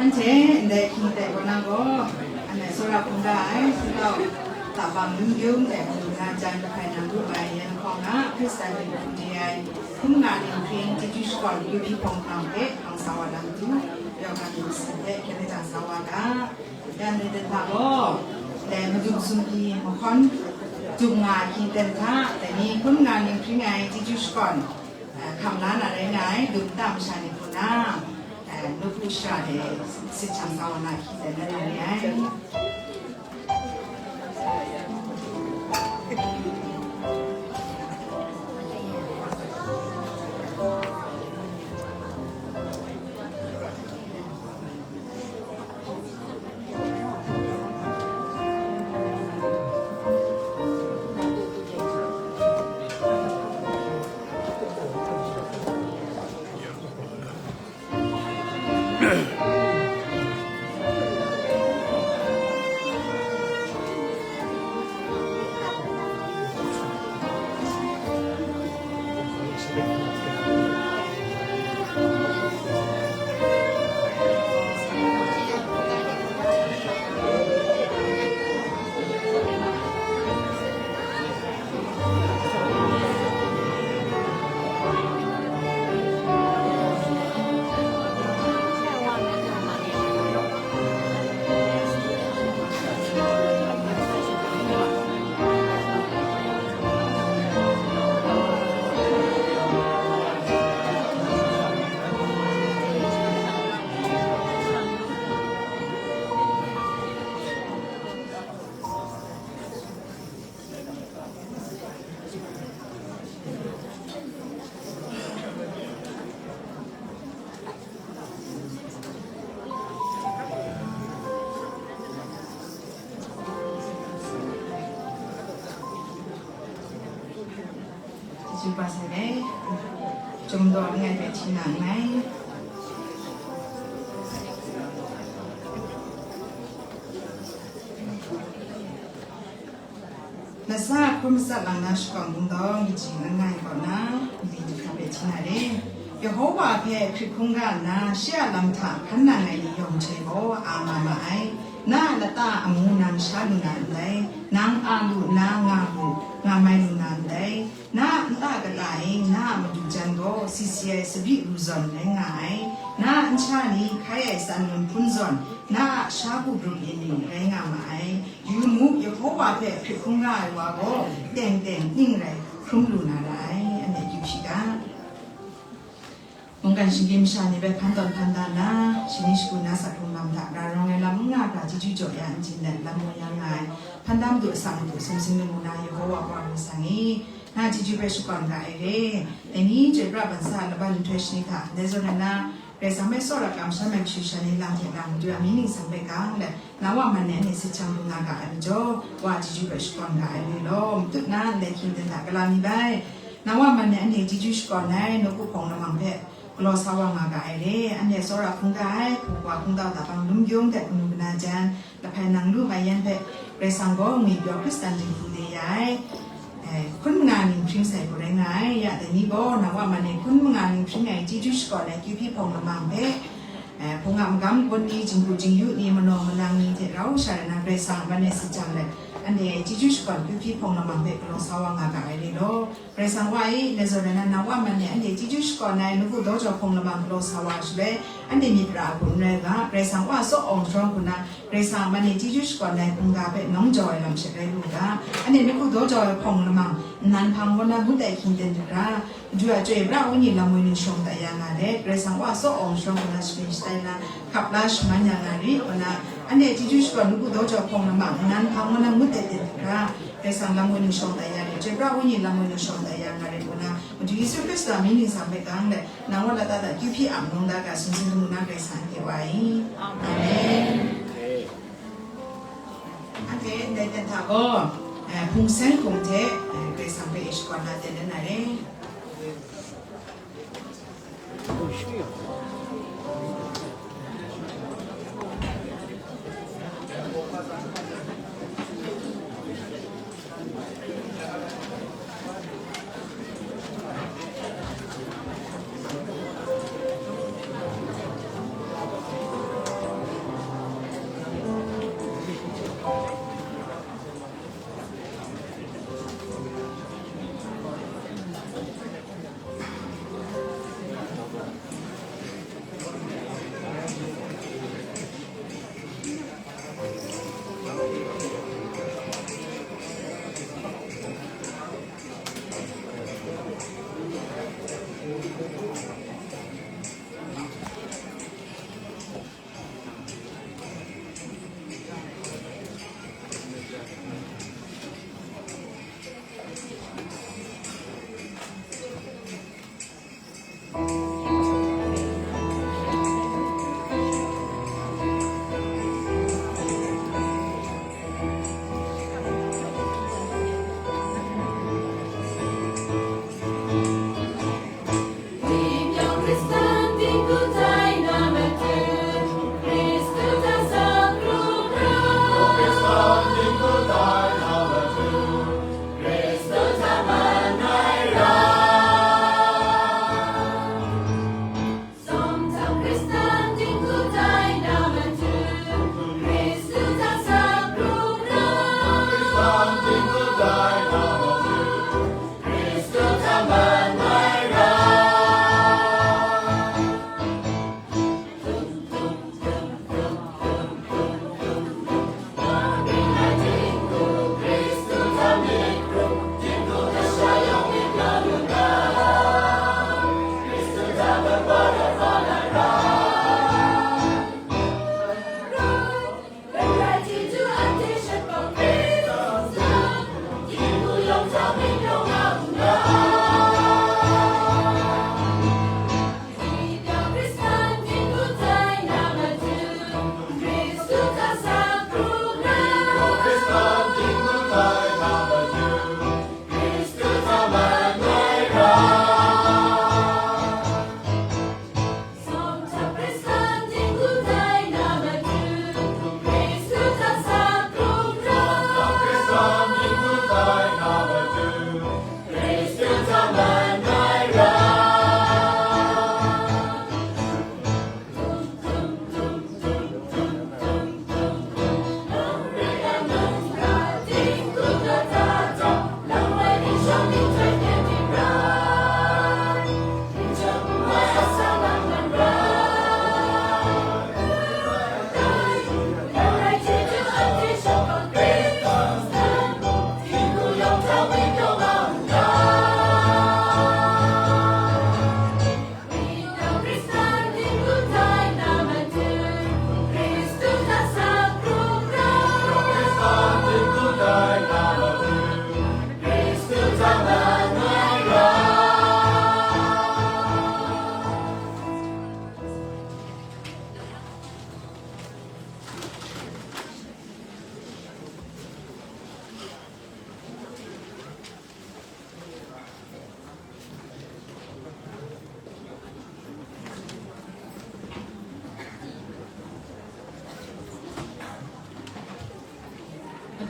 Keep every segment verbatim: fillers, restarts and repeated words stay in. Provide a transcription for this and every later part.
Anhte ndai hkying de kaw na gaw, anhte tsawra hkungga ai, singtau, tabang lung gyung de mung na jan kahpai nang lu ai yan hkawng a, Hkristan ni hku di ai, hkun nga ning hpring chyeju shakawn yu hpyi hpawng hkam hpe hpang sa wa na matu, yawng a myit masin hpe hkyen lajang sa wa ga. Yan ni hta gaw, dai Madu Sumpi mahkawn, jum nga hkying ten hta, dai ni hkun nga ning hpring ai chyeju shakawn, eh, hkam la na rai nga ai, dum nta masha ni hku na, eh, nawku shara de sit shang sa wa na hkying ten na rai nga ai. Chyeju kaba sai ai, Chyum daw langai hpe hti na nngai. Latsa hkrum matsat lang na shakawn kungdawn kaji langai kaw na, mali du hkra hpe hti na re. Yehowa hpe hkrit hkungga nna, shi a lam hta hkan nang ai ni yawng hte gaw a nga ma ai. Na a lata amu nang sha lu na ndai, nang a lu nna nga lu, nga mai lu na ndai. Na a nta kata e na a madu jan gaw si si ai tsabyi ru zawn rai nga ai. Na a nsha ni hkai ai tsan num hpun zawn, na a sha hku grup yin ni rai nga ma ai. Yu mu, Yehowa hpe hkrit hkungga ai wa gaw teng teng ning rai hkrum lu na ra ai. Anhte akyu hpyi ga. Mungkan shinggyim masha ni hpe hpan tawn hpan da nna, shani shagu na sat hkrung lam hta, ra rawng ai lam n nga hkra, chyeju jaw ya nhtsin let lam mu yang nga ai, hpan da madu asak madu sumsing lamu na Yehowa Wa Karai Kasang e, na chyeju hpe shakawn ga ai re. Dai ni chyoi pra ban sa laban nhtoi shani hta, ndai zawn rai nna, Karai Kasang hpe tsawra kamsham ai kashu sha ni lang hte lang, Madu a mying ningsang hpe gang let, na wa man e anhte sit shang lu nga ga ai majaw, Wa chyeju hpe shakawn ga ai re law, matut na ndai hkying ten hta galaw mi bai. Na wa man e anhte chyeju shakawn ai nawku hpawng lamang hpe galaw sa wa nga ga ai re. Anhte tsawra hkungga ai, hpung wa hkungdaw tabang lum gyung hte kanu kana jan, lahpai nang lu ai yan hpe, Karai Kasang gaw ngwi pyaw Hkristan dinghku de ya ai. Eh, hkun manga ning hpring sai hku rai nga ai. Ya dai ni gaw, na wa man e hkun manga ning hpring ai chyeju shakawn ai kyu hpyi hpawng lamang hpe, eh, hpung a magam gun ni, jinghku jingyu ni, manaw manang ni hte rau sha rai na, Karai Kasang a man e sit jang let, anhte chyeju shakawn kyu hpyi hpawng lamang hpe galaw sa wa nga ga ai re law. Karai Kasang Wa e, ndai zawn rai na, na wa man e anhte chyeju shakawn ai nawku daw jau hpawng lamang galaw sa wa ai shaloi, anhte myit pra a hku n rai ga, Karai Kasang Wa tsaw awng sharawng hku na, Karai Kasang a man e chyeju shakawn ai hkungga hpe nawng jau ai lam she rai lu ga, anhte nawku daw jau ai hpawng lamang, nnan hpang kaw na ngut ai hkying ten hkra, Madu a chyoi pra Wenyi lam woi ningshawng tai ya nga let, Karai Kasang Wa tsaw awng sharawng kaw na sharin shatai na, hkap la shaman ya nga rit kaw na, anhte chyeju shakawn nawku daw jau hpawng lamang, nnan hpang kaw na ngut ai ten hkra, Karai Kasang lam woi ningshawng tai ya rit, chyoi pra Wenyi lam woi ningshawng tai ya nga rit kaw na, Madu Yesu Hkristu a mying ningsang hpe gang let, nang wa lata hta kyu hpyi ap nawng da ga, sumsing lamu na Karai Kasang anhte wa ai. Amen. Anhte ndai ten hta gaw, eh, hpung seng hkum hte, eh, Karai Kasang hpe e shakawn na ten dan na re.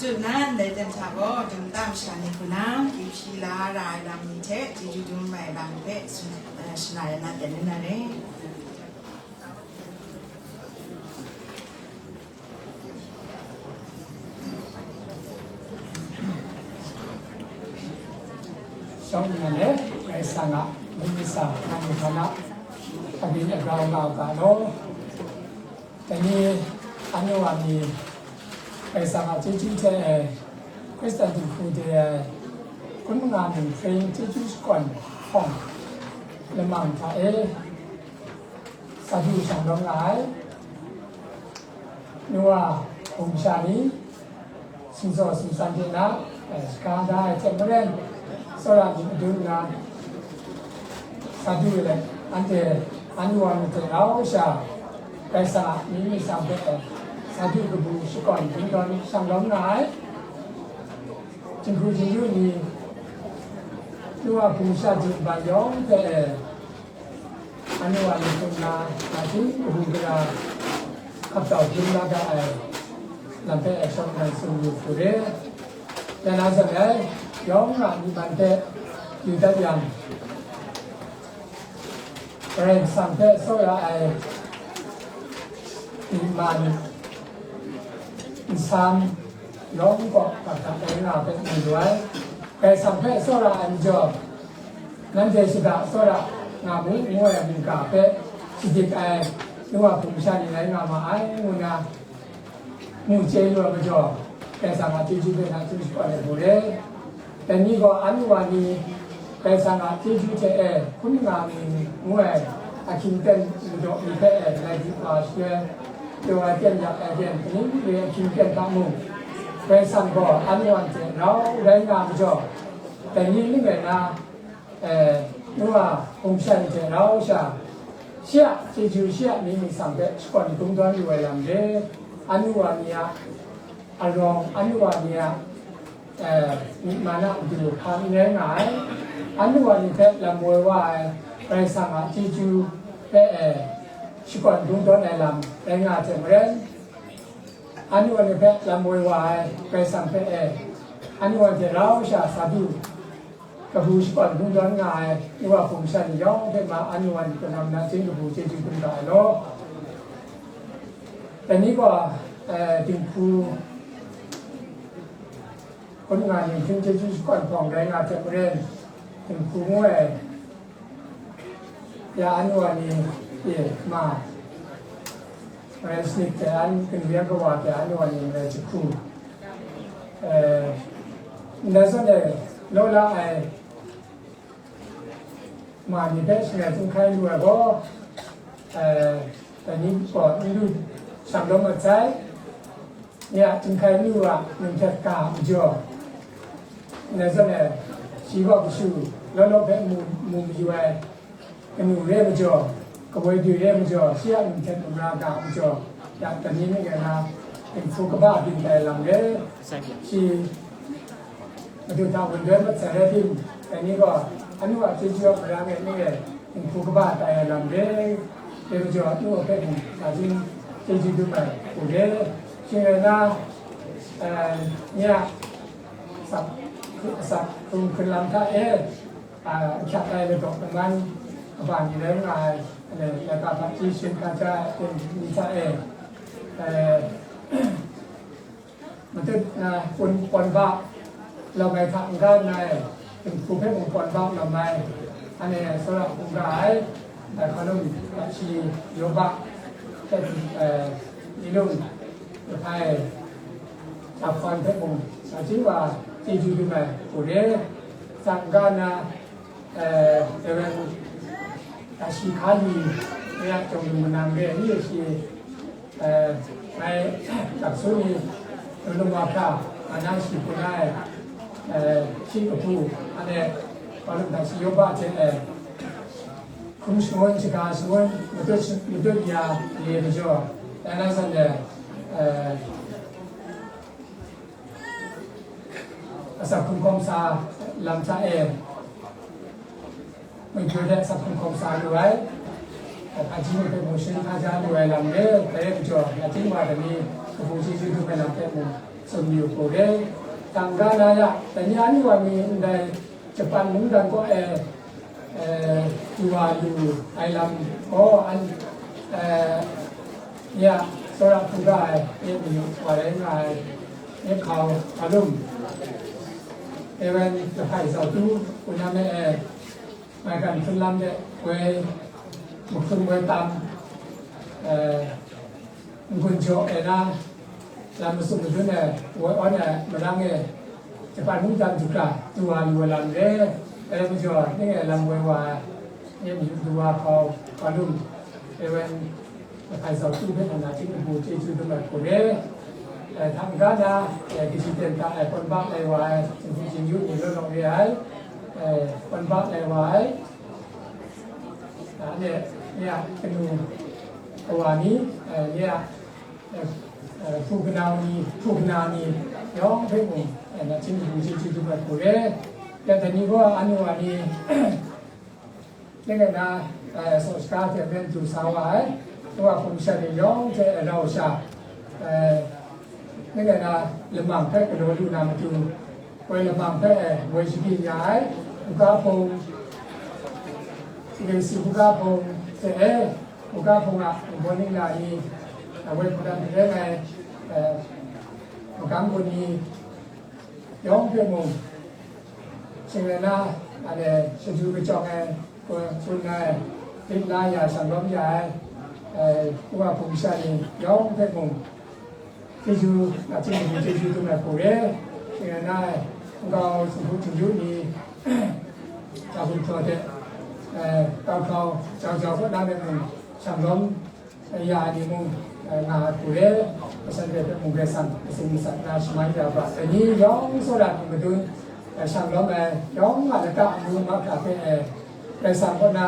Tut na ndai ten hta gaw, dum nta masha ni hku na, kyu hpyi la ra ai lam ni hte, chyeju dum ai lam ni hpe, shana, eh, shana ya na ten ni na re. Shawng nnan e, Karai Kasang a myit matsam, hkam hkana, abyin abrau nga u ga law. Dai ni, anu wa ni, Karai Kasang a chyeju hte e, Hkristan dinghku de ai, hkun manga num hpring chyeju shakawn hpawng lamang hta e, sa du shang lawm nga ai. Nu wa, hpung sha ni, sumsaw sumsan hte na, eh, shaga da ai hte maren, tsawra ni madun nna, sa du let, anhte anu wa ni hte rau sha, Karai Kasang a myit matsam hpe, eh, sa du kabu shakawn kungdawn shang lawm nga ai. Jinghku jingyu ni, nu wa hpung sha jin ban yawng hpe, eh, anu wa ni hpung na, na hpung kabu gara hkap tau hpring la ga ai lam hpe shawng nnan tsun yu hku re. Ya na zawn e, yawng a myi man hpe yu dat yang, Karai Kasang hpe tsawra ai myi man, nsam, yawng gaw hkap hkap rai nga hpe mu lu ai. Karai Kasang hpe tsawra ai majaw, nanhte shada tsawra nga mu, ngu ai mungga hpe shadik ai nu wa hpung sha ni rai nga ma ai, ngu na mu chye lu ai majaw, Karai Kasang a chyeju hpe na chyeju shakawn ai hku re. Dai ni gaw, anu wa ni, Karai Kasang a chyeju hte e, hkun nga mi ngu ai ahkying ten madaw mi hpe e, lai di wa shaloi, pyaw ai ten yak ai ten, kaning re ahkying ten hta mung, Karai Kasang gaw anu wa hte rau rai nga majaw, dai ni ning rai na, eh, nu wa hpung sha ni hte rau sha, shi a chyeju, shi a myit matsam hpe shakawn kungdawn yu ai lam re, anu wa ni a arawng, anu wa ni a, eh, myi man a matu hpa n rai nga ai. Anu wa ni hpe lam woi wa ai Karai Kasang a chyeju hpe, eh, shakawn kungdawn ai lam rai nga ai hte maren, anu wa ni hpe lam woi wa ai Karai Kasang hpe, eh, anu wa ni hte rau sha sa du kabu shakawn kungdawn nga ai nu wa hpung sha ni yawng hpe ma, anu wa ni hpe ma, na chyeng kabu chyeju dum ga ai law. Dai ni gaw, eh, dinghku hkun nga ni hpring chyeju shakawn hpawng rai nga hte maren, dinghku ngu ai ya anu wa ni e ma, Marai Shanit hte an kanu yan kawa hte anu wa ni Marai Jahku, eh, ndai zawn e law la ai ma ni hpe shangai htung hkai lu ai gaw, eh, dai ni gaw n lu shang lawm mat sai. Nye a htung hkai lu a num hte ga majaw, ndai zawn e, shi gaw kashu law law hpe mu, mu mayu ai kanu re majaw, kawoi doi re majaw, shi a num hte numra ga majaw, ya dai ni ning rai na, dinghku kaba byin tai lam re, shi Madu hta wun doi mat sai rai tim, dai ni gaw, anu a chyeju a marang e ning e, dinghku kaba tai ai lam re, dai majaw, anu a hpe mung, ga jin chyeju dum ai hku re. Shing rai na, eh, nye a asak, asak hkrung hkrun lam hta e, ah, ahkyak ai ladaw laman kaba ni rai nga ai, eh, laika hpaji shin hkaja ai aten ni hta e, eh, matut, ah, kun pawn ba lam ai hta n-ga nngai, dinghku hpe mung pawn ba lam ai, ane tsawra hkungga ai, ai hkalum, ai shi, Yawba, hte, eh, Milung, Jahpai, Jahpan hpe mung, na chyeju wa chyeju dum ai hku re, sa n-ga nna, eh, Reverend Tashi Hkali, ya chyawm lu manam re, ni shi, eh, ngai, Taksu ni, lung lung wa hkra, ana shi hpun ai, eh, shi kabu, ane, Hkalum Tashi Yawba hte, eh, hkum shangun, shaga shangun, matut, matut ya, ye majaw, dai na san e, eh, asak hkum hkawm sa lam hta e, mungpyaw de asak hkum hkawm sa lu ai, hpaji ni hpe mung shin hkaja lu ai lam re, dai majaw, ya ting wa dai ni, kabu chyeju dum ai lam hpe mung, Tsun yu hku re. Tang ga na ya, dai ni anyu wa mi ndai Japan mungdan kaw e, e, du wa lu ai lam gaw, an, e, ya, tsawra hkungga ai, e, mi wa rai nga ai, e, hkau, hkalum, e, wen, lahpai zau tu, ku na me, e, maigan hpun lam de, woi, mahkun woi tam, e, n-gun jaw e na, lam masum madun e, woi awn e, malang e, Japan mungdan du hkra, du wa lu wa lam re, e, majaw, ning e lam woi wa, e, mayu du wa hkau, hkalum, e, wen, Lahpai zau tu hpe na, na ting lamu chyeju dum ai hku re. E, hta n-ga na, e, kaji ten ta ai, kawn bak lai wa ai, Jinghku Jin-yu ni law law re ai, e, kawn bak lai wa ai, a, ne, ne a kanu kawa ni, e, ne a, e, e, hpu kanau ni, hpu kana ni, yawng hpe mung, e, na ting lamu chyeju dum ai hku re. Ya, dai ni gaw, anu wa ni, Ning e na, e, saw shaka hte myen du sa wa ai, Kawa hpung sha ni yawng hte rau sha, e, ning e na, lamang hpe galaw lu na matu, woi lamang hpe, e, woi shabyin ya ai, buga hpung, Singlen Si buga hpung hte, e, buga hpung a, nbawning na ni, e, woi hpung dan hte rai ai, e, magam gun ni, yawng hpe mung, shing rai na, anhte shadu kachyawng ai, kun, kun ai, lit la ya, shanglawm ya ai, ai, Kawa hpung sha ni yawng hpe mung, chyeju, a, chyeju, chyeju dum ai hku re, shing rai na ai, nkau, Jinghku Jin-yu ni, hta hkum htaw hte, ai, kau hkrau, jau jau kaw na hpe mung, shanglawm, ya ni mung, eh, nga ai hku re, masha ni hpe mung Karai Kasang matsing matsat na shaman ya ga, dai ni yawng tsawra ni madun, eh, shanglawm ai, yawng a lata amu mahkra hpe, eh, Karai Kasang kaw na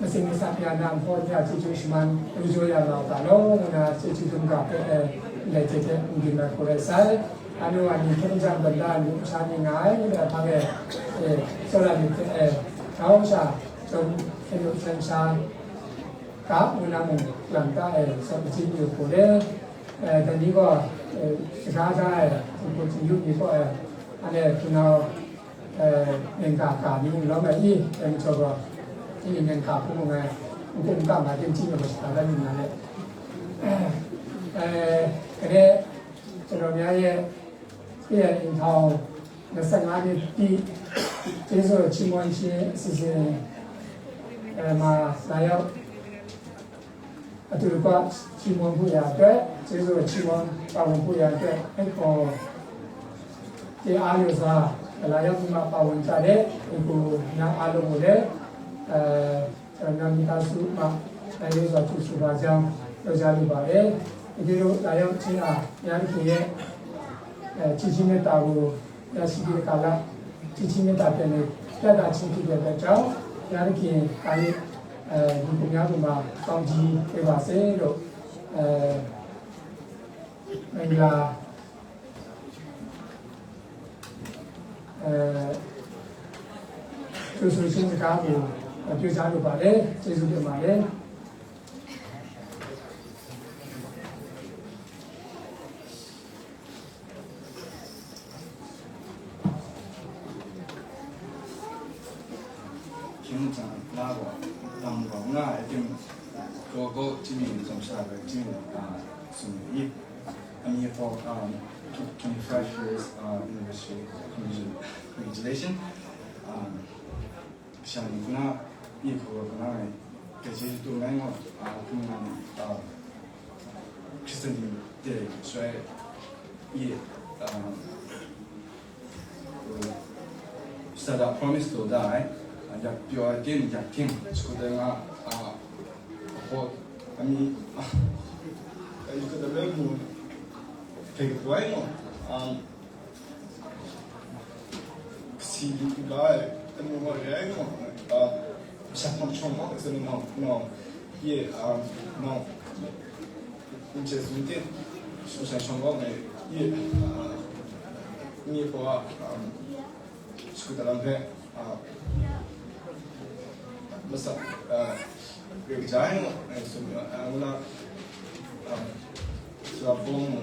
matsing matsat ya na nhpaw ni a chyeju shaman, ru jaw ya nga u ga law, ngu na chyeju dum ga hpe, eh, ndai hte hte n-gun ai hku rai sai. Anu wa ni hpyen jang banda ni sha ni nga ai, ngu na hpang e, eh, tsawra ni hte, eh, grau sha, chyawm hkyen u hkyen sha, ga ngu na mung lam ta e, saw majin yu hku re, eh, dai ni gaw, eh, shaga da e, Jinghku Jin-yu ni gaw, eh, anhte hpunau, eh, ningga ga ni mung lawm ai i, dai majaw gaw, i ningga hku mung ai, n kum ga nga tim chyi na gaw shaga da ni nga le. Eh, gade, ကျွန်တော်များရဲ့ ခရစ်ယာန်အိမ်ထောင် နှစ်ဆယ့်ငါးနှစ်ပြည့် ကျေးဇူးတော်ချီးမွမ်းခြင်းအစီအစဉ် အဲမှာလာရောက် အတူတကွချီးမွမ်းဖို့ရာအတွက် ကျေးဇူးတော်ချီးမွမ်းပါဝင်ဖို့ရာအတွက် ဖိတ်ခေါ်ခြင်းအားလျော်စွာ လာရောက်ပြီးမှပါဝင်ကြတဲ့ ပုဂ္ဂိုလ်များအားလုံးကိုလည်း အဲ ကျွန်တော်မိသားစုမှ လိုက်ရိုးစွာကြိုဆိုပါကြောင်း ပြောကြားလိုပါတယ်။ ဒီလိုလာရောက်ခြင်းဟာ ဘုရားသခင်ရဲ့ အဲ ချစ်ခြင်းမေတ္တာကို ရရှိပြီးတခါလ ချစ်ခြင်းမေတ္တာပြန်လည်ပြသခြင်းဖြစ်တဲ့အတွက်ကြောင့် ဘုရားသခင်အားလည်း အဲဒီသူများတို့မှာ ကောင်းချီးပေးပါစေလို့ အဲ မင်္ဂလာ အဲ ကြိုဆိုခြင်းစကားကို ပြောကြားလိုပါတယ်။ ကျေးဇူးတင်ပါတယ်။ 请讲那个，让我那一定，我我今年从下个今年啊，送你。 I'm here for, um, tw- twenty-five years, uh, anniversary. Congratulations. Um, 想你跟他一口跟他们感谢都蛮好啊，跟他们啊，就是你对，所以也，嗯， Sada promise to die, yak pyaw ai tin yak ting, scooter nga, a, hot, I mean, a, scooter le mu, pek tuai mo, um, si lu ku la ai, anu mo re ai mo, a, sa pam chong mo, sa nu mo, no, ye, um, no. Nche zun tin, su sai shawng gaw ngai, ye, a, nye hpaw a, um, scooter lam hpe, a, masak, a, re kaja ai mu, ngai tsun, a, ngu na, a, sura bawng mu,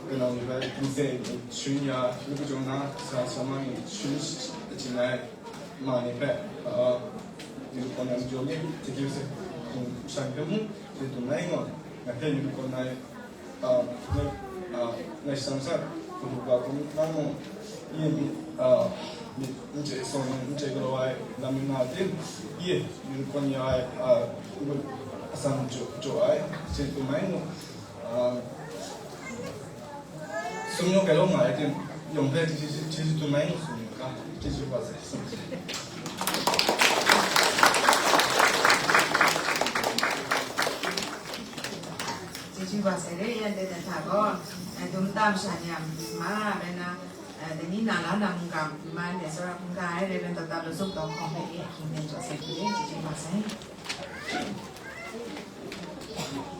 Kanau ni bai, nse, shun ya, lu kachung na, sa, sa ma ni, shun, aching ai, ma ni bai, uh, yu kong yang jong ni, tiki se, shan kamu, yu tu nai ngo, na pe yu kong nai, uh, nai, uh, nai sang sa, kudu ka kong na ngo, yin, uh, ni, nche song, nche kalo ai, lam ni na tin, ye, yu kong ya ai, uh, asam jo, jo ai, se tu nai ngo, uh, Sumyawng gailawng nga ai tim, yawng hpe Jesu, Jesu tsun mai sumyawng ga, Jesu wa sai, sumyawng sai. ကျေးဇူးပါဆရာရေ ရန်တဲ့တထကောဒုံတမ်ရှာညံမမရနဒနီနာလာနမ်ကမ်မန်တဲ့ဆိုတော့ငါရဲတဲ့တော့တာလို့စုတော့ခေါ်ခဲ့အခင်းနဲ့ကြော်ဆက်ပြီးကျေးဇူးပါဆရာ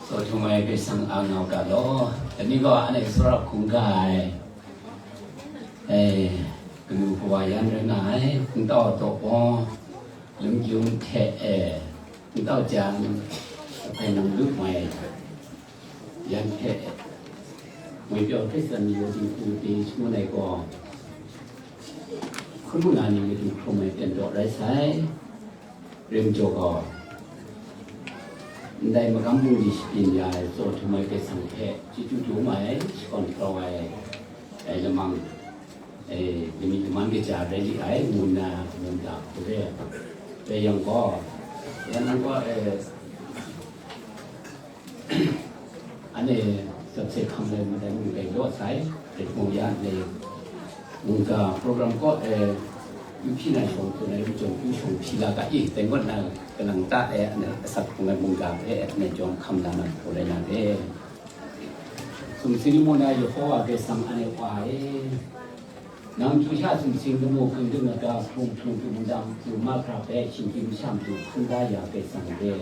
Tawhtung ai Karai Kasang a ngau ga law, dai ni gaw anhte tsawra hkungga ai, e, kanu kawa yan rai nga ai, hpungtau daw baw, lung kyung hte e, hpungtau jan, ahkai nang lut mai, yan hte, ngwi pyaw Hkristan ni yawding hku de shangun ai gaw, hkun manga ni matu hkrum ai ten daw rai sai. Rim jaw gaw, ndai magam bungli shabyin ya ai tsaw htum ai Karai Kasang hpe chyeju dum ai, shakawn grau ai, dai lamang, e, lami laman kaja rai li ai, ngu nna mungga hku re. Rai yang gaw, ya nang gaw, e, Anhte sapse hkam lai madai mung dai law sai, dai hpung ya le, mungga program kaw e, yu hpyi na shawng hpyi na yu jawng yu shawng hpyi la ga i, dai ngut na kanang ta e, anhte asak hpung ai mungga hpe anhte jawng hkam la na hpaw rai na de. Sumsing mu na Yehova Karai Kasang anhte Wa e, nang chyu sha sumsing lamu hkungdung na ga hkrung hkrung hkrung ndang hkrung mahkra hpe shinggyim sham du hkun da ya Karai Kasang de.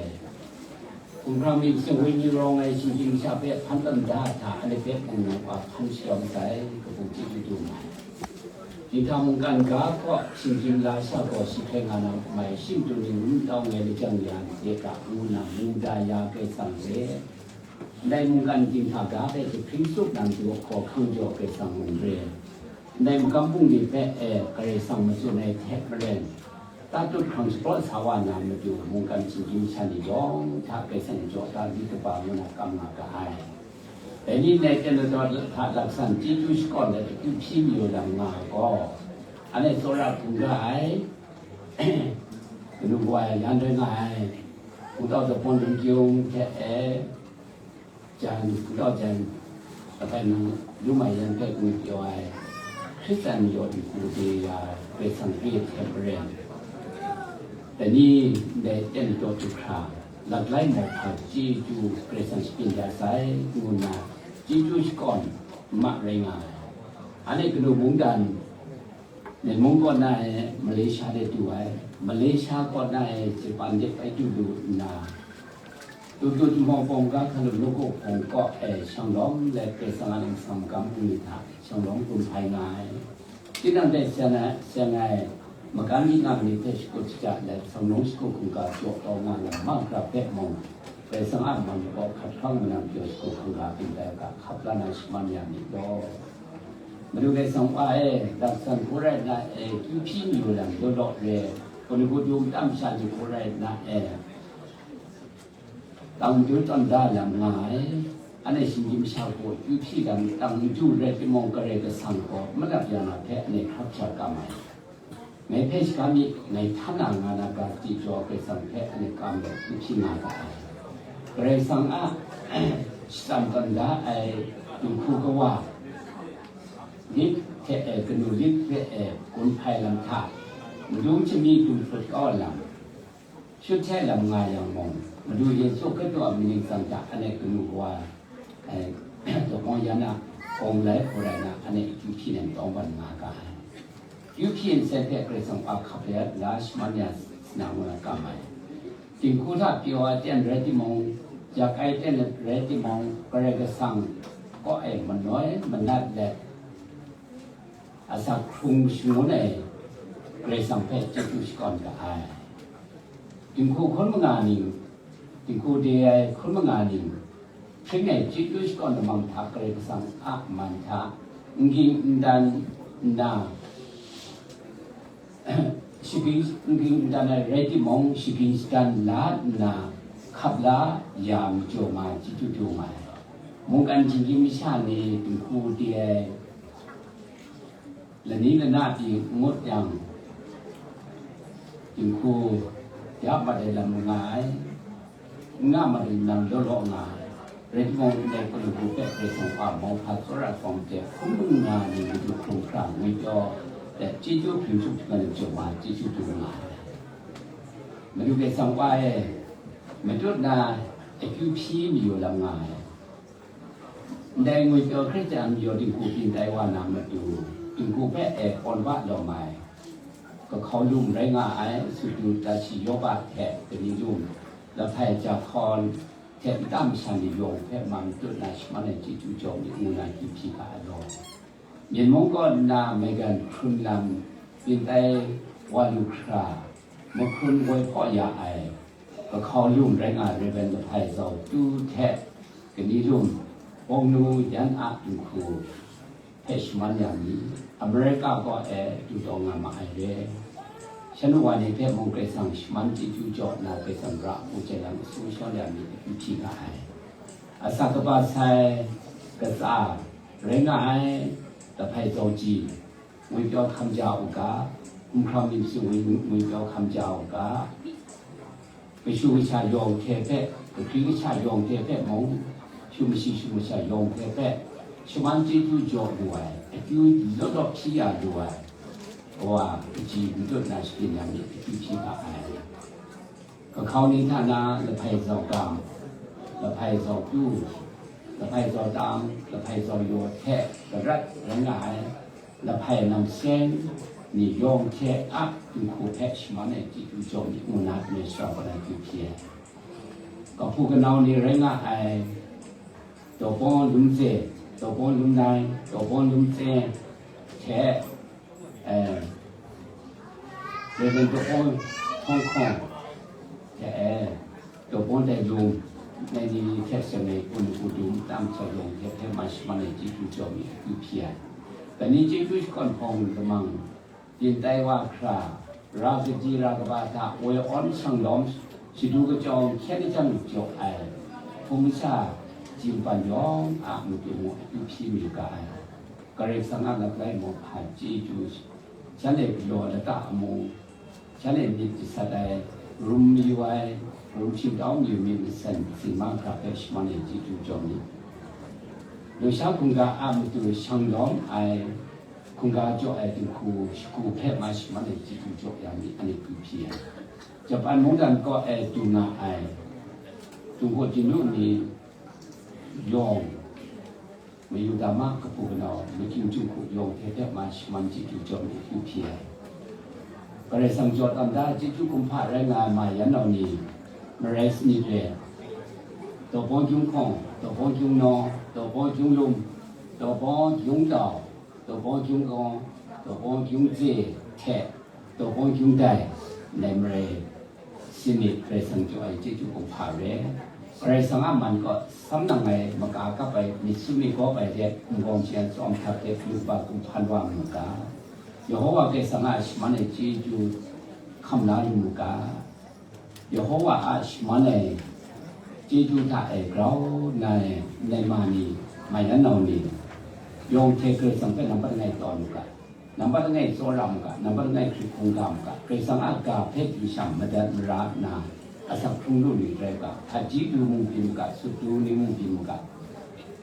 Hkumhkrang myit shingwoi ni rawng ai shinggyim sha hpe hpan tawn da hta, anhte hpe mung nang wa hpan shadawn sai, kabu chyeju dum ai. Dinghta mungkan ga kaw shinggyim la sha gaw shi hpe nga na mai, shingtung ni ngu tau ngai lajang ya de ga, ngu na mungga ya Karai Kasang hte, ndai mungkan dinghta ga hpe jahpring tsup na matu hkaw hkang jaw Karai Kasang mung re. Ndai magam bungli hpe e Karai Kasang matsun ai hte maren, tatut hkrang shapraw sa wa na matu mungkan shinggyim sha ni yawng hta Karai Kasang jaw da myit kaba ngu na kam nga ga ai. Dai ni ndai ten ladaw hta laksan chyeju shakawn let akyu hpyi mayu lam nga ai gaw, anhte tsawra hkungga ai, kanu kawa ai yan rai nga ai, hpungtau daw baw lung kyung hte e, jan, hpungtau jan, akai nang yu mai yan hpe ngwi pyaw ai, Hkristan ni yawding hku de ya Karai Kasang re hte maren, dai ni ndai ten ladaw du hkra, laklai mauhpa chyeju Karai Kasang shabyin ya sai, ngu nna chyeju shakawn ma rai nga ai. Anhte kanu mungdan, Myen mung kaw na e Malaysia de du ai, Malaysia kaw na e Japan de bai du lu nna, Tutu Jahmaw Bawng ga hkalu nawku hpawng kaw e shang lawm let Karai Kasang a lamsang magam bungli hta shang lawm gun hpai nga ai. Tinang hte seng ai, seng ai, makan myit nga myit hpe shakut shaja let, sangnawng shakut hkungga jaw taw nga lam mahkra hpe mung, Karai Kasang a man hpaw hkat hkawng manang pyaw shakut hkungga byin tai u ga, hkap la na shaman ya myit law. Madu Karai Kasang Wa e, laksan hku rai nna e, kyu hpyi mayu lam law law re, hkun hku dum tam sha ni hku rai nna e, tang dun tawn da lam nga ai, anhte shinggyim sha gaw kyu hpyi lam tang matu rai timung, Karai Kasang gaw malap ya na hpe anhte hkrap sha kam ai. Ngai hpe shaga mi, ngai htan na nga na ga chyeju Karai Kasang hpe anhte kam let n hpyi nga ga ai. Karai Kasang a shatsam tawn da ai dinghku kawa, lit hte e, kanu lit hpe e, gun hpai lam hta, madung shami dum hput kau ai lam, shut hte lam nga yang mung, Madu Yesu Hkristu a mying ningsang hta anhte kanu kawa, e, Tawhpawng yan a gawng lai hku rai na, anhte akyu hpyi nem tawng ban nga ga ai. Kyu hpyi nsen hpe Karai Kasang a hkap let la shaman ya sa na ngu na kam ai. Dinghku hta pyaw ai ten rai timung, yak ai ten rai timung, Karai Kasang kaw e manoi manat let, asak hkrung shangun ai Karai Kasang hpe chyeju shakawn ga ai. Dinghku hkun manga ning, dinghku de ai hkun manga ning, Hpring ai chyeju shakawn lamang hta Karai Kasang a man hta n ging n dan nna, shaging n ging n dan ai rai timung, shaging shadan la nna hkap la ya majaw nga ai chyeju du nga ai. Mungkan htinggyim masha ni dinghku di ai lani lana pyi n ngut yang, dinghku ya mat ai lam nga ai, n nga mat ai lam law law nga ai. Rai timung, ndai hpaw lung hku hpe Karai Kasang a mauhpa tsawra ai hpawng hte hkrum bun nga ai ni madu hkrung hkra ngwipyaw let chyeju hpring htup hkrit ai majaw wa chyeju du nga ai. Madu Karai Kasang wa e, matut na akyu hpyi mayu lam nga ai. Ndai ngwipyaw hkrit ai majaw dinghku byin tai wa na matu, dinghku hpe e kawn ba lawm ai, kahkau lum rai nga ai, sutdu tashi Yoba hte kani lum, lahpai jahkawn hte nta masha ni yawng hpe man matut na shaman ai chyeju jaw myit ngu na akyu hpyi ga ai law. Myen mung kaw nna maigan hkrun lam byin tai wa lu hkra, mahkrun woi hpaw ya ai, kahkau lum rai nga ai Rev. Lahpai Zau Tu hte kani lum, Bawng Nu Yan a dinghku hpe shaman ya mi, America kaw e du taw nga ma ai re. Shanu wa ni hpe mung Karai Kasang shaman chyeju jaw nna Karai Kasang ra hku jai lam asu shawn ya mi akyu hpyi nga ai. Asak kaba sai katsa rai nga ai Lahpai Zau Ji, ngwipyaw hkam ja u ga, hkumhkrang myit su ngwi-, ngwipyaw hkam ja u ga, kashu kasha yawng hte hpe, kahkri kasha yawng hte hpe mung, shu mashi shu masha yawng hte hpe, shaman chyeju jaw lu ai, akyu law law hpyi ya lu ai, kawa kaji matut na shabyin ya myit akyu hpyi ga ai. Kahkau ni hta na Lahpai Zau Kam, Lahpai Zau Tu, Lahpai Zau Tam, Lahpai Zau Yaw hte garat rai nga ai, Lahpai Nam Seng ni yawng hte a dinghku hpe shaman ai chyeju jaw myit ngu na, Mishra kaw na akyu hpyi ai. Kahpu kanau ni rai nga ai, Dawbawng Lum Tse, Dawbawng Lum Nai, Dawbawng Lum Tse hte, eh, Rev. Dawbawng Hkawng Hkawng hte, eh, Dawbawng Dai Lum, nai ni hte seng ai kun u dum tam chyawm yawng hte hpe man shaman ai chyeju jaw myit akyu hpyi ai. Kani chyeju shakawn hpawng lamang, byin tai wa hkra, ra kaji ra kaba hta woi awn shang lawm, shadu kachyawng hkyen lajang jaw ai, hpung masha, jingpan yawng a matu mung akyu hpyi mayu ga ai. Karai Kasang a langai mung hpa chyeju, shanhte galaw lata amu, shanhte myit jasat ai, rum mayu ai, rum shingtau mayu myit masan, singmang hkra hpe shaman ai chyeju jaw myit. Lusha hkungga a matu shang lawm ai, hkungga jaw ai dinghku shagu hpe ma shaman ai chyeju jaw ya myit, anhte akyu hpyi ai. Japan mungdan kaw e du nga ai, Junggu Jinu ni yawng, Mayuda ma kahpu kanau, Makying Jungku yawng hte hpe ma shaman chyeju jaw myit akyu hpyi ai. Karai Kasang jaw tam da chyeju kumhpa rai nga ai Mayan nau ni, marai sanit re, Dawbawng Kyung Hkawng, Dawbawng Kyung Naw, Dawbawng Kyung Lum, Dawbawng Kyung Dau, Dawbawng Kyung Gawng, Dawbawng Kyung Tse hte Dawbawng Kyung Dai, ndai marai sanit Karai Kasang jaw ai chyeju kumhpa re. Karai Kasang a man kaw sam nang ai, maka kap ai, myit su myit gawp ai hte, n-gawng shi an tsawm htak hte, hpyi kaba kumhpan wa mu ga. Yehova Karai Kasang a shaman ai chyeju hkam la lu mu ga. Yehova a shaman ai chyeju hta e grau nna e, ndai ma ni, Mayan nau ni, yawng hte Karai Kasang hpe nampat langai tawn u ga, nampat langai tsawra mu ga, nampat langai hkrit hkungga mu ga, Karai Kasang a ga hpe du shang madat mara nna, asak hkrung lu ni rai u ga, hpaji du mung byin u ga, sut du ni mung byin u ga,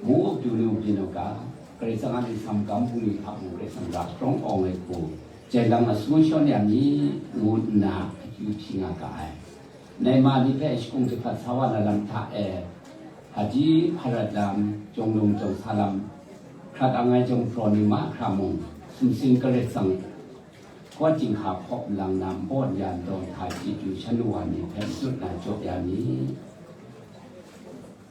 mu up du ni mung byin u ga, Karai Kasang a myit sam gam bungli hta mung Karai Kasang ra sharawng awng ai hku, jai lam asu shawn ya mi, ngu nna akyu hpyi nga ga ai. Ndai ma ni hpe shakung jahpat sa wa na lam hta e, Hpaji Hparat lam, Jawng Lum Jawng Sa lam, hkrat ang ai jawng hpraw ni mahkra mung, sumsing Karai Kasang kaw chyinghka hpaw malang na nbaw n-ya ndaw nhta chyeju shanu wa ni hpe matut na jaw ya mi.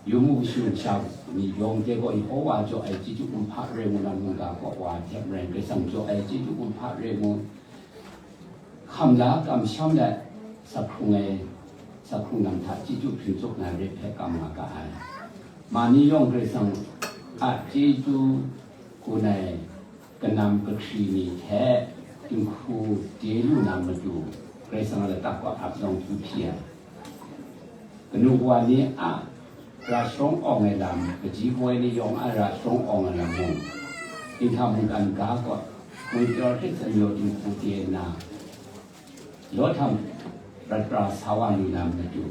Yu mu, kashu kasha ni yawng hte gaw Yehova jaw ai chyeju kumhpa rai ngu na mungga kaw wa hte maren Karai Kasang jaw ai chyeju kumhpa rai ngu, hkam la kamsham let, sakhkrung ai, sakhkrung lam hta chyeju hpring tsup na ret hpe kam nga ga ai. Ma ni yawng Karai Kasang a chyeju gun ai kanam kahkri ni hte dinghku de lu na matu, Karai Kasang a lata kaw ap nawng hkyu hpyi ai. Kanu kawa ni a ra sharawng awng ai lam, kaji kaw ai ni yawng a ra sharawng awng ai lam mung, dinghta mungkan ga kaw, mungpyaw hte tsang yaw dinghku de nna, law htam prat pra sa wa lu na matu,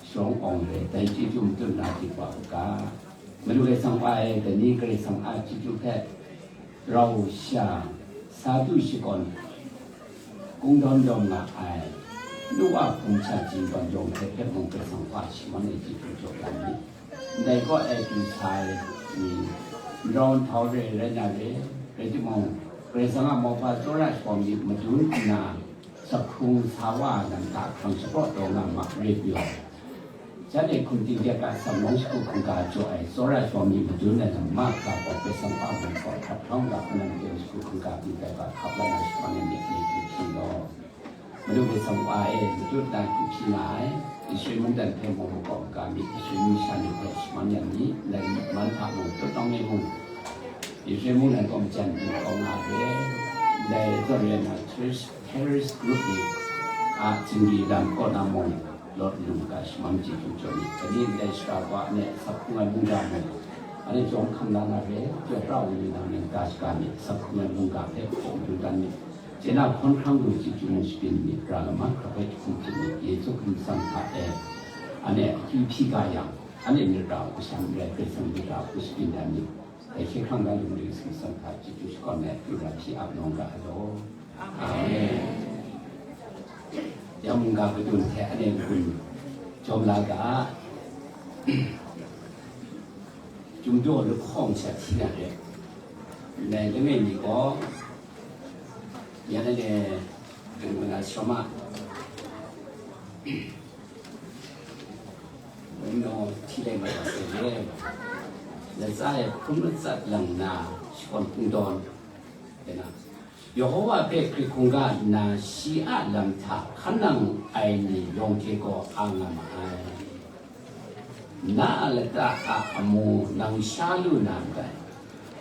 sharawng awng re, dai chyeju matut na di wa u ga. Madu Karai Kasang wa e, dai ni Karai Kasang a chyeju hpe rau sha, sa du shakawn, kungdawn dawng nga ai, nu wa hpung sha jin tawn yawng hpe hpe mung Karai Kasang wa shaman ai chyeju jaw ya mi. Ndai kaw e pyi sa ai ni, nraw nhtau re rai na re, rai timung, Karai Kasang a mauhpa tsawra ai shawng myit madun nna, sakhung sa wa ai lam hta hkrang shapraw taw nga ma re pyaw, shanhte hkum ting de ga atsam nawng shagu hkungga jaw ai tsawra ai shawng myit madun ai lam ma ga gaw, Karai Kasang a mung gaw hkrap hkawm ga hpunau maten shagu hkungga byin ai ga hkap la na shaman ai myit ni hte hpyi law. Madu Karai Kasang wa e, matut na hkyu hpyi nga ai, Israel mungdan hpe mung makawp maga myit, Israel masha ni hpe shaman yang mi, ndai man hta mung, tutnawng e mung, Israel mungdan kaw majan pru kau nga ai re, ndai zawn rai na terrorist, terrorist group ni a zingri lam kaw na mung, lawt lu ga shaman chyeju jaw myit, dai ni ndai shara wa ne sap hkung ai mungga mung, anhte jawm hkam la na re, pyaw pra ai ni nang ning ga shaga myit, sap hkung ai mungga hpe hpaw madu dan myit. Chye na hkawn hkrang lu chyeju mung shabyin myit, ra lama hkra hpe jahkum hpyi myit, Yesu Hkristu hta e, anhte akyu hpyi ga yang, anhte myit ra u sha n rai, Karai Kasang myit ra u shabyin dan myit. Dai hkye hkrang na lung ring sing seng hta chyeju shakawn ai, pru ra hpyi ap nawng ga ai law. Amen. Ya mungga kadun hte anhte n-gun jawm la ga, Chyum daw lahkawng sha hti na re. Ndai langai mi gaw, ya na le, kanu na shawm a, wunau hti lai mat wa sai re. Latsa e hpun matsat lang na, shakawn hpung dawn, ya na, Yehova hpe hkrit hkungga nna, shi a lam hta hkan nang ai ni yawng hte gaw a nga ma ai. Na a lata a amu nang sha lu na ndai,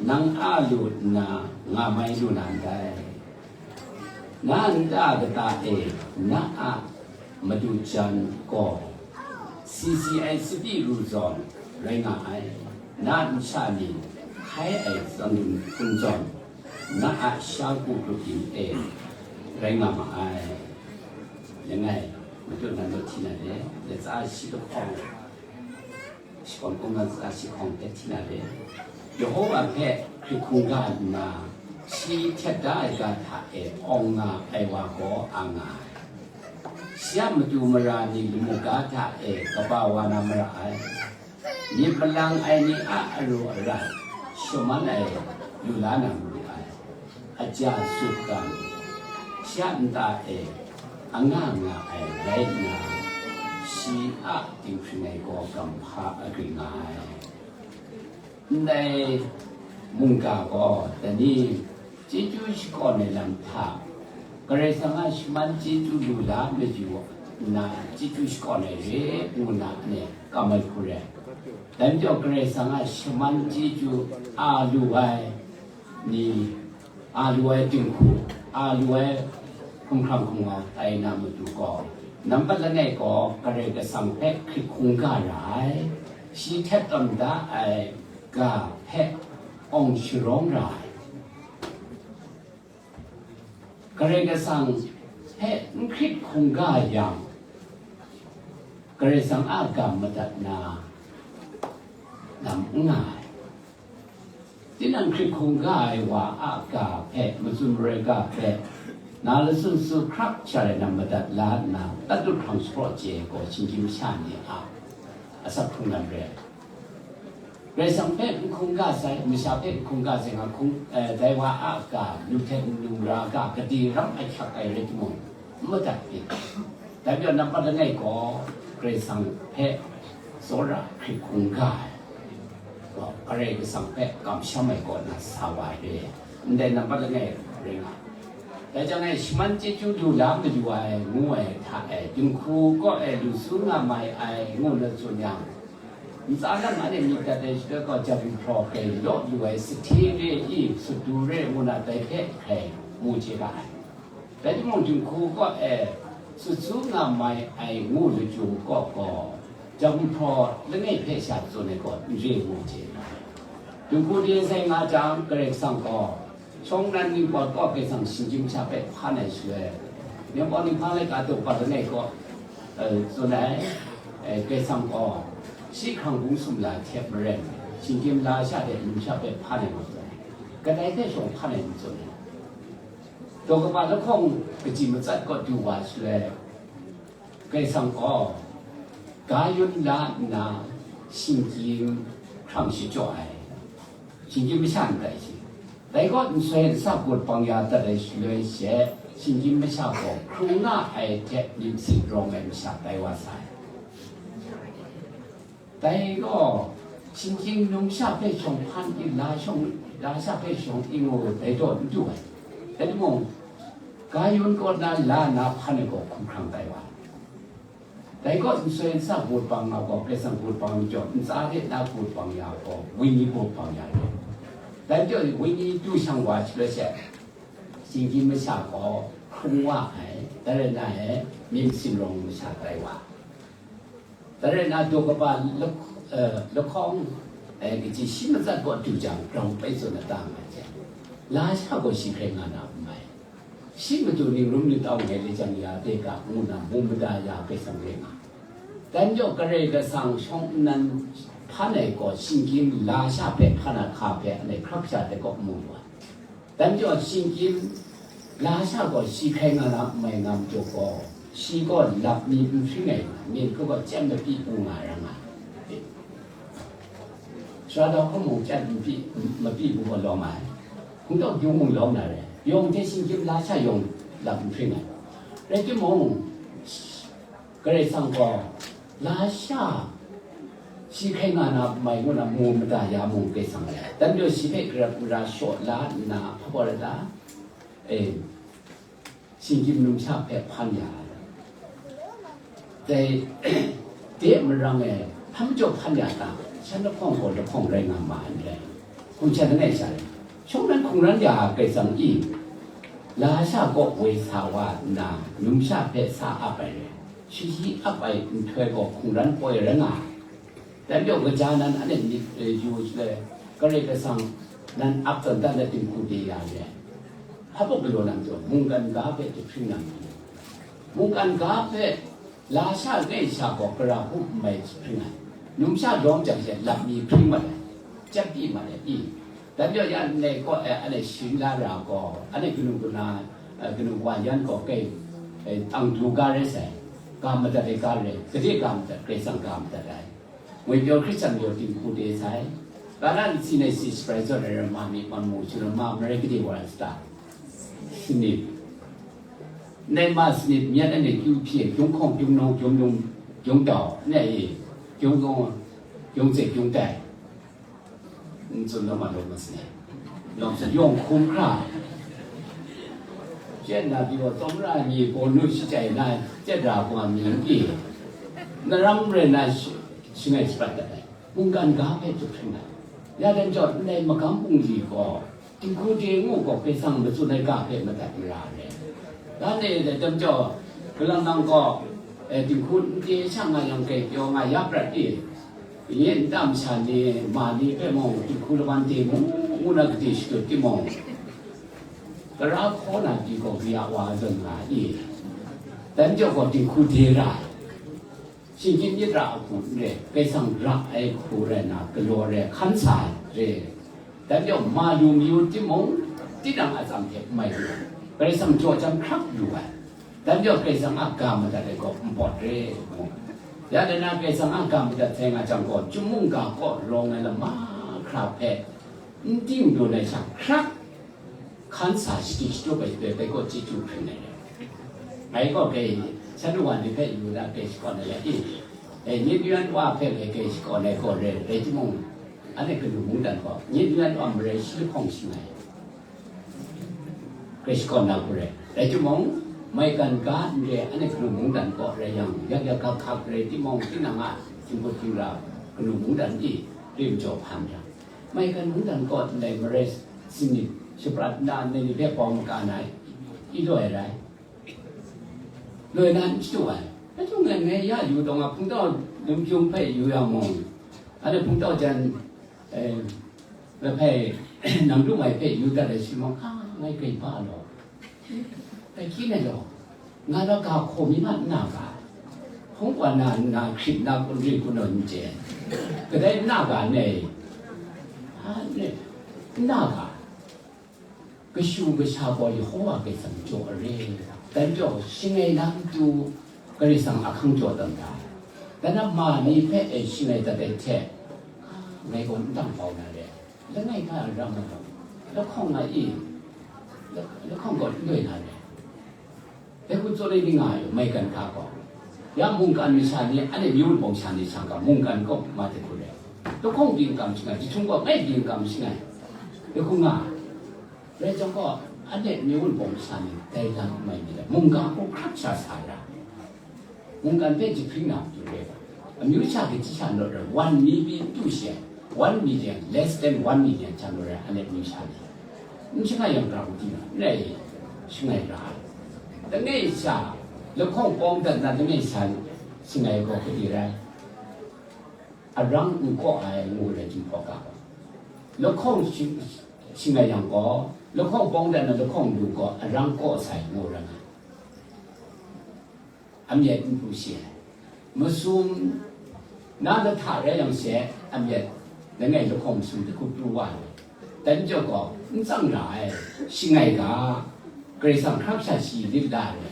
nang a lu nna nga mai lu na ndai. Na nta kata e na a madu jan gaw, C C I City ru zawn rai nga ai, na nsha ni hkai ai zawn hpung zawn, na a sha ku grup yin e rai nga ma ai. Langai, matut nan daw hti na le, latsa shi lahkawng, shakawn kungdawn latsa shi lahkawng hte hti na le, Yehova hpe hkrit hkungga nna, shi htet da ai ga hta e awng nga ai wa gaw a nga ai. Shi a matu mara ni lamu ga hta e kaba wa na mara ai. Myit malang ai ni a aru arat shaman ai lu la na maru ai. Aja sut gang, shi a nta e anga nga ai rai nna, shi a dinghpring ai gaw gam hpa agring nga ai. Ndai mungga gaw dai ni chyeju shakawn ai lam hta, Karai Kasang a shaman chyeju lu la mayu nna chyeju shakawn ai re ngu na ne kam ai hku re. Dai majaw Karai Kasang a shaman chyeju a lu ai ni, a lu ai dinghku, a lu ai hkumhkrang hkumwang tai na matu gaw, nampat langai gaw Karai Kasang hpe hkrit hkungga ra ai, shi htet tawn da ai ga hpe awng sharawng ra ai. Karai Kasang hpe n hkrit hkungga yang, Karai Kasang a ga madat na lam n nga ai. Tinang hkrit hkungga ai wa a ga hpe, matsun marai ga hpe, na lasun su hkrak sha rai na madat la nna, tatut hkrang shapraw chye ai gaw, shinggyim masha ni a asak hkrung lam re ai. Karai Kasang hpe n hkungga sai, masha hpe n hkungga sai nga hkung, eh, dai wa a ga, nu hte nu ra ga, gade ram ahkyak ai rai timung, n madat myit. Dai majaw nampat langai gaw, Karai Kasang hpe tsawra hkrit hkungga ai, gaw, Karai Kasang hpe kamsham ai kaw na sa wa ai re, ndai nampat langai rai nga. Dai jang e, shaman chyeju lu la mayu ai, ngu ai hta e, dinghku kaw e lu su nga mai ai, ngu na tsun yang, Ntsa lam anhte myit dat ai shaloi gaw, jahku hpraw hkrai law lu ai sahte re i, sut du re ngu na dai hpe hkrai mu chye ga ai. Rai timung, dinghku kaw e sut su nga mai ai ngu lachyum kaw gaw, jahku hpraw langai hpe sha tsun ai gaw n re ngu chye ga ai. Dinghku de sai nga jang, Karai Kasang gaw shawng nnan ningpawt kaw Karai Kasang shinggyim masha hpe hpan ai shaloi, Ningpawt Ninghpang laika daw bat langai kaw, eh, tsun ai, eh, Karai Kasang gaw shi hkrang bung sumla hte maren, shinggyim lasha hte numsha hpe hpan ai ngu tsun ai. Kadai hte shawng hpan ai ngu tsun ai. Daw kaba lahkawng kaji matsat kaw du wa shaloi, Karai Kasang gaw ga yun la nna, shinggyim hkrang shachyaw ai, shinggyim masha n tai shi. Dai gaw nsoi nsa bawt bang ya dat ai shaloi she, shinggyim masha gaw hkrung nga ai hte myit masin rawng ai masha tai wa sai. Dai gaw, shinggyim numsha hpe shawng hpan i, la shawng, lasha hpe shawng i ngu dai daw n du ai. Rai timung, ga yun kaw na la na hpan ai gaw hkum hkrang tai wa ai. Dai gaw, nsoi nsa bawt bang nga gaw, Karai Kasang bawt bang majaw, ntsa de na bawt bang ya gaw, wenyi bawt bang ya re. Dai majaw, wenyi du shang wa shaloi she, shinggyim masha gaw hkrung wa ai, dai rai na e, myit masin rawng masha tai wa. Dai rai na, daw kaba lak-, eh, lahkawng, eh, kaji shi matsat kaw du jang, grau pai tsun na ta nga ai hte, lasha gaw shi hkrai nga na n mai. Shi matu ning rum ning tau ngai le jang ya de ga, ngu na mu mada ya Karai Kasang re nga. Dai majaw Karai Kasang shawng nnan hpan ai gaw, shinggyim lasha hpe hpan ai hka hpe anhte hkrak sha de kaw mu lu ai. Dai majaw shinggyim lasha gaw shi hkrai nga na n mai nga majaw gaw, shi gaw lap mi n hpring ai, myen hku gaw chyam mapyi bu nga ra nga ai. Sara daw hkawm mung chyam mapyi, mapyi bu gaw lawm ai. Hkungdaw gyung mung lawm na re, yawng hte shinggyim lasha yawng lap n hpring ai. Rai timung, Karai Kasang gaw lasha shi hkrai nga na mai ngu na mu mada ya mung Karai Kasang rai. Dai majaw shi hpe grep gara shaw la nna, hpa gaw rai ta? E, shinggyim numsha hpe hpan ya ai. Dai de marang e, hpa majaw hpan ya ta? Shan lahkawng gaw lahkawng rai nga ma ai n rai. Hkum shan langai sha rai. Shawng nnan hkungran ya ai Karai Kasang i, lasha kaw woi sa wa nna, numsha hpe sa ap ai rai. Shi shi ap ai nhtoi gaw hkungran poi rai nga ai. Dai majaw, kaja nan anhte myit, eh, yu shaloi, Karai Kasang nan ap tawn dan ai dinghku de ya re ai. Hpa buk galaw na majaw, mungkan ga hpe jahpring na majaw, mungkan ga hpe lasha langai sha gaw gara hku n mai jahpring ai. Numsha lawm jang she lap mi hpring mat ai, chyam pyi mat ai i. Dai majaw, ya ndai kaw e, anhte sharin la ra gaw, anhte kanu kana, eh, kanu wa yan gaw kai, eh, tang du ga rai sai, ga madat ai ga rai, gade ga madat, Karai Kasang ga madat ai. Ngwi pyaw Hkristu majaw dinghku de sai, Ghana nsi nai si shabrai zawn ai ram ma mi, man mu, shingran ma, marai gade wa ai sata? Sanit. Ndai ma sanit myat anhte kyu hpyi, kyung hkawng, kyung nawng, kyung lung, kyung dau, ndai e, kyung gawng, kyung tse, kyung tai. N tsun na ma lawm ma sanit. Yawng sa yawng hkum hkra. Jen na pyi gaw, tsawmra ni gaw nu shachye na, jet ra hkrum mi n pyi. Na ram rai na shi-, shangai shapat dat ai. Mungkan ga hpe jahpring ai. Ya dan jaw, ndai magam bungli gaw, dinghku de ngu gaw, Karai Kasang matsun ai ga hpe madat mara ai. Dan e, dai tam jaw, galang nang gaw, eh, dinghku n de sha nga yang, kai pyaw nga ya prat i? Nye nta masha ni, ma ni hpe mung, dinghku laban de mu, ngu na gade shadut timung, tara hkaw na pyi gaw, kaya wa zawn nga i? Dan jaw gaw dinghku de ra ai. Shinggyim myit ra a hku n re, Karai Kasang ra ai hku rai na, galaw re, hkan sa re. Dan jaw, ma lu mayu timung, tinang atsam hte n mai lu ai. Karai Kasang jaw jang hkrak lu ai. Dan jaw, Karai Kasang a ga madat ai gaw n pawt re, ngu. Ya dan na, Karai Kasang a ga madat sai nga jang gaw, chyum mungga kaw rawng ai lama hkra hpe n ting dawn ai sha hkrak, hkan sa shadi shatup ai hpe, bai kaw chyeju hpring ai. Ngai gaw kai, shan wa ni hpe yu na kai shakawn ai ya i? E, nye nuan wa hpe ngai kai shakawn ai gaw re, rai timung, anhte kanu mungdan gaw, nye nuan wa marai shi lahkawng shangai. Hkristu kaw na hku rai. Rai timung, maigan ga n re, anhte hkanu mungdan kaw rai yang, yak yak hkak hkak rai timung, tinang a htingkut htingra, Mungdan e, rim jaw hpan ra. Maigan mungdan kaw ndai marai sanit shaprat nna, nai ni hpe bawng maka na i loi rai. Loi na n shadu ai. Rai htung ngai, ngai ya yu taw nga, hpungtau Limkyung hpe yu yang mung, anhte hpungtau jan, eh, Ngai hpe, nang lu mai hpe yu dat ai shi mung, a, ngai grai ba law. Grai hkyin ai law. Nga na ga hkaw mi na n na ga. Hpung wa na nna hkrit na kun ri kun naw n chye. Kadai n na ga ne? A, ne, n na ga. Kashu kasha gaw Yehova Karai Kasang jaw are. Dai majaw, shangai na matu Karai Kasang ahkang jaw tawn da. Dan na ma ni hpe e shangai dat ai hte, a, ngai gaw n dang bau na re. Langai nga ra ma gaw, lahkawng nga i, la-, lahkawng gaw n doi na re. Dai hku tsaw ai ni nga ai, maigan ga gaw. Ya mungkan masha ni, anhte myu wunpawng sha ni shang ga, mungkan kaw ma dai hku re. Lahkawng di n kam shangai, jahtum gaw ngai di n kam shangai. Dai hku nga. Rai jang gaw, anhte myu wunpawng masha ni, dai lam mai ni le, mungga hku hkrak sha sa ra. Mungkan hpe jahpring na matu re ai. Amyu sha kaji sha naw rai, one million tu shi ai, one million, less than one million sha naw rai, anhte amyu sha ni. N shangai yang pra u di na, n rai, shangai ra ai. Langai sha, lahkawng pawng dat na langai sha, shangai gaw hkadi rai. Arang n kaw ai ngu rai, Jinghpaw ga gaw. Lahkawng shi-, shangai yang gaw, lahkawng pawng dat na lahkawng lu gaw, arang kaw sai ngu rai nga. Amyat n pru shi ai. Masum na lahta rai yang she, amyat langai lahkawng masum hte hku pru wa ai. Dai majaw gaw, n tsang ra ai, shangai ga, Karai Kasang hkrak sha shi lit la ai.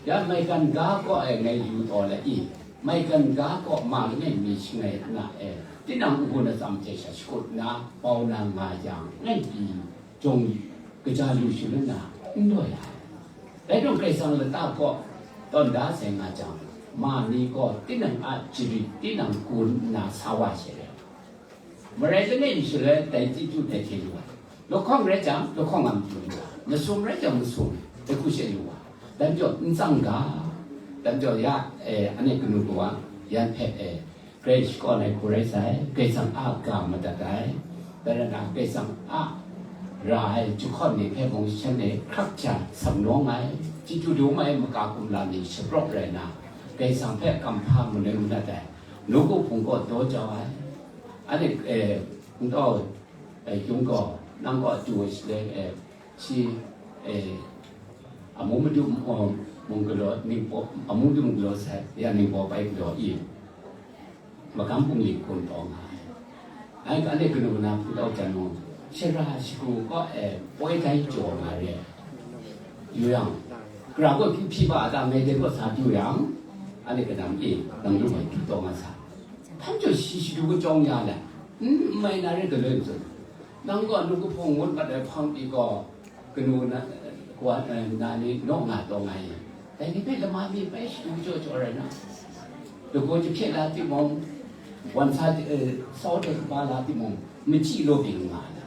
Ya maigan ga kaw e ngai yu taw la i, maigan ga kaw ma langai mi shangai na e, tinang n-gun atsam hte sha shakut nna, bau na nga yang, ngai pyi jawng kaja lu shangun na, n doi ai. Rai jang, Karai Kasang lata kaw tawn da sai nga jang, ma ni gaw tinang a jarit, tinang gun nna sa wa she rai. Marai langai mi shaloi dai chyeju dai hte lu ai. Lahkawng rai jang, lahkawng a matu lu ai. Masum rai jang, masum dai hku she lu ai. Dai majaw, n tsang ga, dai majaw ya, e, anhte kanu kawa yan hpe, e, Karai shakawn ai hku rai sai, Karai Kasang a ga madat ai, dai rai na, Karai Kasang a ra ai jahkawt ni hpe mung shan e hkrak sha samnawng ai, chyeju dum ai maka kumla ni shapraw rai na, Karai Kasang hpe kamhpa manoi manat ai, nawku hpung kaw daw jau ai, anhte, e, hpungtau, e, Yung gaw, nang kaw du ai shaloi, e, shi, e, amu madu, mung galaw, ningbaw, amu madu galaw sai, ya ningbaw bai galaw i, magam bungli hkun taw nga ai. Anhte kanu na hpungtau jan mung, shara shagu kaw e poi tai jaw nga re. Yu yang, kara kaw hpyi ba a ta, ngai dai kaw sa du yang, anhte kanam e, nang lu mai hpyi taw nga sa. Hpan jaw shi shadu kachyawng ya le, n mai na re galoi n tsun. Nang gaw nawku hpung ngut mat ai hpang pyi gaw, kanu na, wa, na ni naw nga taw nga i, dai ni hpe lama mi bai shadu jaw jaw rai na, lagaw jahpye la timung, wan sa, eh, sau de kaba la timung, machyi law byin nga ai.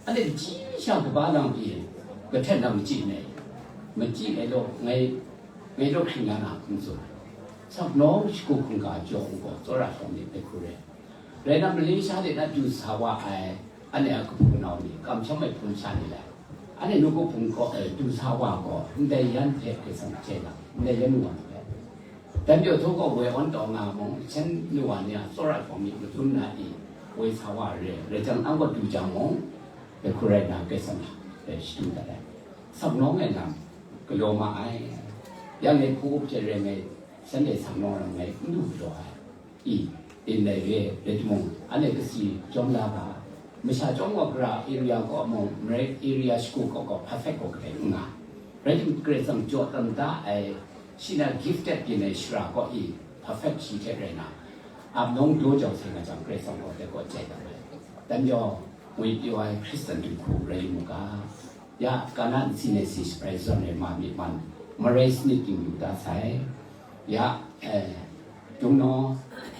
Anhte kaji sha kaba lang pyi, kahten na machyi ai, machyi ai law, ngai, ngai law hkring ya na n tsun. Saknawng shagu hkungga jawng gaw, tsawra shawng myit ai hku rai. Rai nna, Malaysia de na du sa wa ai, anhte a kahpu nau ni, kamsham ai hpung sha ni lai. Anhte nawku hpung gaw, eh, du sa wa gaw, ndai yan hpe Karai Kasang chye na, ndai yan nu wa ni hpe. Dan jaw htaw gaw woi awn taw nga mung, shan nu wa ni a tsawra hpawng myit madun na i, woi sa wa re, rai jang, nang gaw du jang mung, dai hku rai nna, Karai Kasang, eh, shadu dat ai. Saknawng ai lam, galaw ma ai. Ya ngai hpung up hte rai ngai, shanhte saknawng lam ngai n du galaw ai. I, in dai re, rai timung, anhte kasi jawm la ga, masha chyawm gaw gara area kaw mung, marai area shagu kaw gaw perfect gaw kadai n nga. Rai timung, Karai Kasang jaw tam da ai, shi na gifted byin ai shara kaw i, perfect shi hte rai na, ap nawng daw jau sai nga jang, Karai Kasang gaw dai kaw jai dat ai. Dan jaw, ngwi pyaw ai Hkristan dinghku rai mu ga. Ya, Kana nsi nai si shabai zawn ai ma myit man, marai sanit ting yu da sai. Ya, eh, Dungnaw,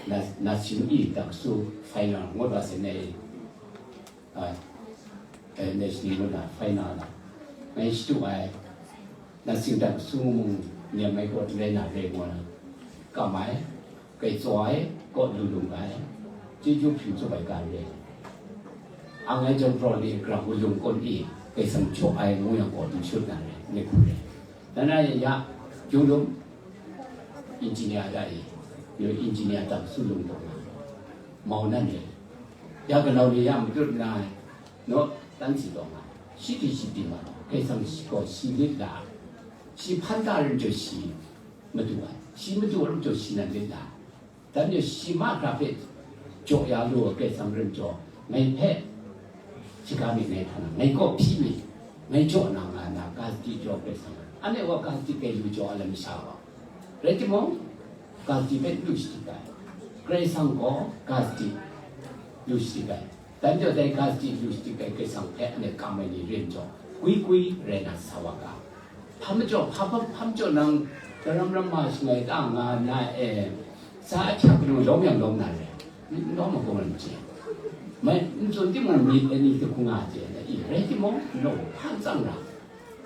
na, National i taksu final ngut wa sai nai, ah, eh, National ngut na final na. Ngai shadu ai, National taksu mung nem ai kaw rai na rai ngu na. Kam ai, kai tsaw ai, kaw lu lung ai. Chyeju hpring tsup ai ga re. Ang ai jawng praw ni grang wulung kun i, Kaisang jaw ai ngu yang gaw n shut na re, ni hku re. Dan na ya, ya, Junglum, engineer da i, yo engineer dang su lung dong na, mau nan re. Ya ganau ni ya matut na, no, tan si dong na. Shi di shi di ma, Kaisang shi gaw shi lit la, shi hpan da rim jaw shi madu ai, shi madu rim jaw shi nan lit la. Dan ya shi mahkra hpe jaw ya lu ai Kaisang rim jaw, ngai hpe shaga myit ngai htan na, ngai kaw hpyi myit, ngai jaw na nga na, ga sadi jaw Kaisang. Anhte wa ga sadi gai lu jaw ai lam masha wa. Rai timung, ga sadi hpe lu shadik ai. Karai Kasang gaw ga sadi lu shadik ai. Dan jaw dai ga sadi lu shadik ai Karai Kasang hpe anhte kam ai ni rin jaw, gwi gwi rai na sa wa ga. Hpa majaw, hpa, hpa, hpa majaw nang daram ram ma shangai ta nga na e, sa ahkyak kanu lawm yang lawm na re. N lawm ai gaw ngai n chye. Mai, n tsun timung myit ai ni hte hkungga chye na i, rai timung, n lawm, hpa n tsang ra.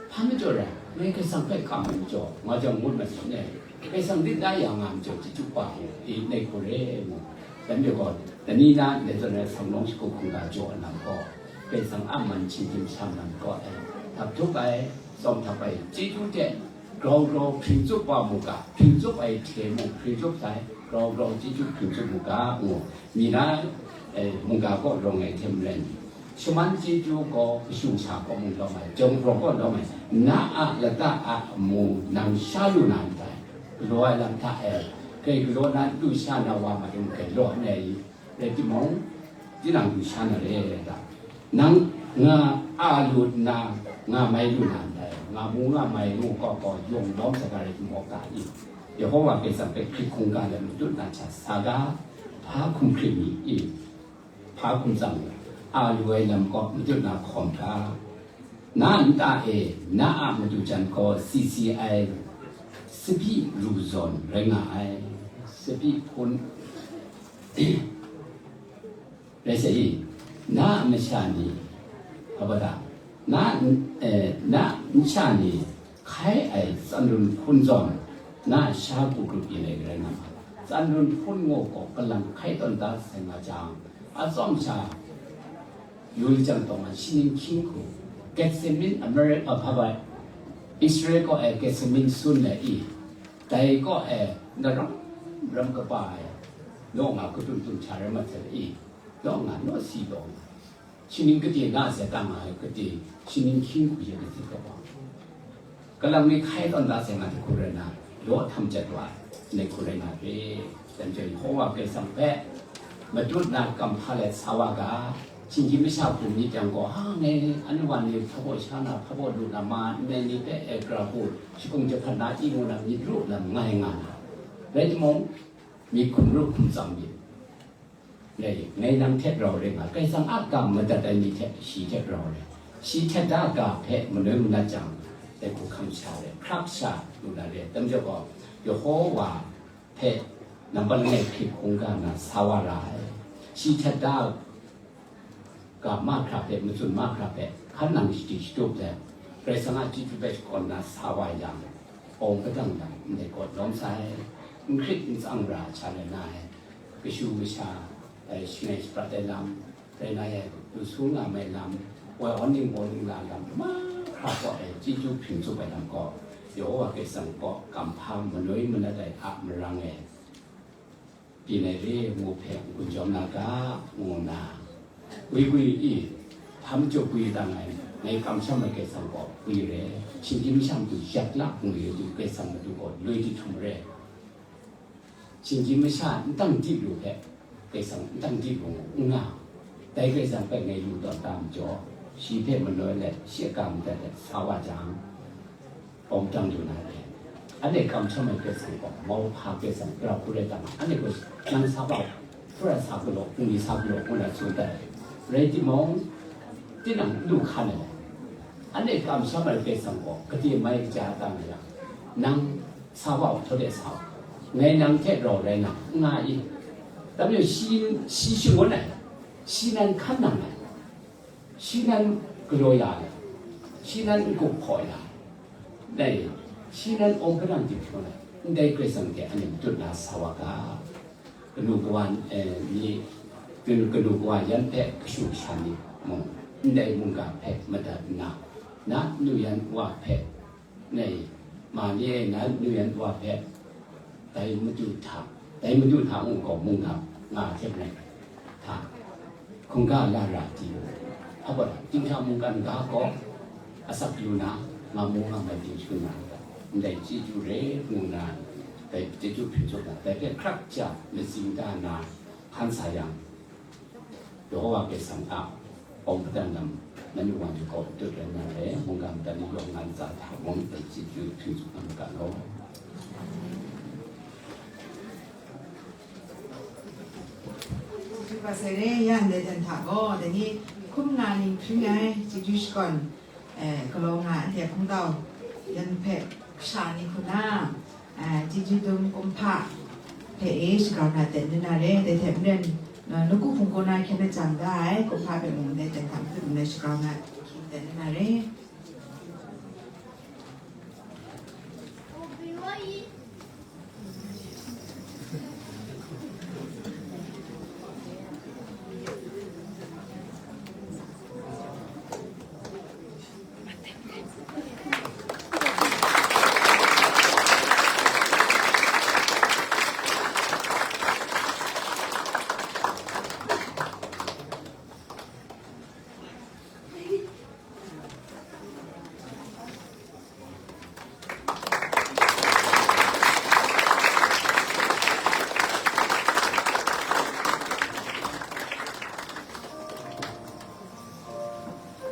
Hpa majaw rai, ngai Karai Kasang hpe kam ai majaw, nga jang ngut masat ne, Karai Kasang lit la ya nga majaw, chyeju pa mu, i nai hku re mu. Dan de gaw, dani na ndai zawn ai sanglawng shagu hkungga jaw ai lam gaw, Karai Kasang a man hkying hkying sham lam gaw, eh, htap htup ai, tsawm htap ai, chyeju hte grau grau hpring tsup wa mu ga, hpring tsup ai hte mung hpring tsup sai, grau grau chyeju hpring tsup mu ga, ngu, mi na, eh, mungga kaw rawng ai hte maren, shaman chyeju gaw kashu sha kaw mung lawm ai, jawng hpraw kaw lawm ai, na a lata a amu nang sha lu na ndai, galaw ai lam hta e, grai galaw na lu sha na wa majaw grai law ai, rai timung, tinang lu sha na re ai ta? Nang nga a lu nna, nga mai lu na ndai, nga mu nga mai ngu kaw kaw yawng lawm saga rai timung ta i? Yehova Karai Kasang hpe hkrit hkungga let matut na hta sa ga, hpa hkum hkrit mi i? Hpa hkum tsang, a lu ai lam kaw matut na hkawm hkra, na a nta e, na a madu jan gaw si si ai sabi ru zawn rai nga ai, sabi hpun rai sa i, na a masha ni, hpa ba da, na, eh, na a masha ni hkai ai tsanrun hpun zawn, na a sha ku grup yin ai rai nga ma. Tsanrun hpun ngu gaw kalang hkai tawn da sai nga jang, atsawm sha, yu lajang taw nga, shi ning hkying hku, Gethsemane, America, hpa ba, Israel kaw e Gethsemane sun le i, dai kaw e na ram ram kaba e, naw nga kadun dun hta rai mat sai i, naw nga naw si taw nga, shi ning kade na sai ta nga ai, kade, shi ning hkying hku ye kade kaba. Kalang ni hkai tawn da sai nga ai hku rai na, law htam jat wa ai, nai hku rai nga re. Dan chyawm Yehova Karai Kasang hpe matut na kam hpa let sa wa ga, shinggyim masha hkum myit yang gaw, ha, ngai, anu wa ni hpa baw sha na, hpa baw lu na, ma ndai ni hpe e gara hku, shakung jahpan na, i mu na, myit ru lam ngai nga na. Rai timung, myit hkum ru hkum tsang myit. Ngai, ngai nang hte rau rai nga, Karai Kasang a kam madat ai ni hte shi hte rau rai, shi htet da ga hpe manoi manat jang, dai hku hkam sha rai, hkrak sha lu na rai, tam jaw gaw, Yehova hpe nampat langai hkrit hkungga na sa wa ra ai. Shi htet da ga mahkra hpe, matsun mahkra hpe, hkan nang shadi shatup let, Karai Kasang a chyeju hpe shakawn na sa wa yang, awng padang dang ndai gaw lawm sai, n hkrit n tsang ra sha rai na ai, kashu kasha, eh, shangai shaprat ai lam, rai na yang, lu su nga mai lam, woi awn ning baw ning la lam, mahkra gaw ai chyeju hpring tsup ai lam gaw, Yehova Karai Kasang kaw kam hpa manoi manat ai a marang e, pyi nai re ngu hpe n-gun jawm na ga, ngu nna, gwi gwi i, hpa majaw gwi dang ai, ngai kamsham ai Karai Kasang gaw gwi re, shinggyim masha matu yak la ngu yu du, Karai Kasang matu gaw loi jahtum re. Shinggyim masha n dang di lu hpe, Karai Kasang n dang di lu ngu n nga, dai Karai Kasang hpe ngai lu tawn da majaw, shi hpe manoi let, shi a ga madat let sa wa jang, bawng dang lu na re. Anhte kamsham ai Karai Kasang gaw, mau hpa Karai Kasang, grau hku rai tam ai. Anhte gaw, nang sa wa u, hpura sa galaw, hpung ni sa galaw, ngu na tsun dat ai. Rai timung, tinang n du hkan ai. Anhte kamsham ai Karai Kasang gaw, gade mai kaja tam ai yang, nang sa wa u, htaw de sa u. Ngai nang hte rau rai na, n nga i? Dai majaw shi, shi shangun ai, shi nan hkan nang ai, shi nan galaw ya ai, shi nan n-gup hkaw ya ai, dai, shi nan awng padang dip hkyaw ai, ndai Karai Kasang hte anhte matut na sa wa ga, kanu kawa, eh, ni, Kanu kanu wa yan hpe kashu kasha ni mung, ndai mungga hpe madat nna, na nu yan wa hpe, ndai ma ni e na nu yan wa hpe, dai madu hta, dai madu hta ngu gaw mungga nga hte maren hta, hkungga la ra di u. Abaw, dinghta mungkan ga gaw asak lu na, nga mu nga mai ting shu na, ndai chyeju re ngu na, dai chyeju hpring tsup na, dai hpe hkrak ja matsing da na, hkan sa yang, Yehova Karai Kasang a awng madan lam, nanyu wa ni gaw dut rai na re, mungga madan ni yawng nga ntsa hta mung, dai chyeju hpring tsup na maga law. Chyeju pa sai re, ya ndai dan hta gaw, dai ni hkum nga ning hpring ai chyeju shakawn, eh, galaw nga ai anhte hpungtau yan hpe kasha ni hku na, eh, chyeju dum kumhpa hpe e shagrau na ten lu na re, dai hte maren, eh, nawku hpungku na hkyen na jang da ai kumhpa hpe mung dai dan hta matut ndai shagrau na hkyen ten lu na re.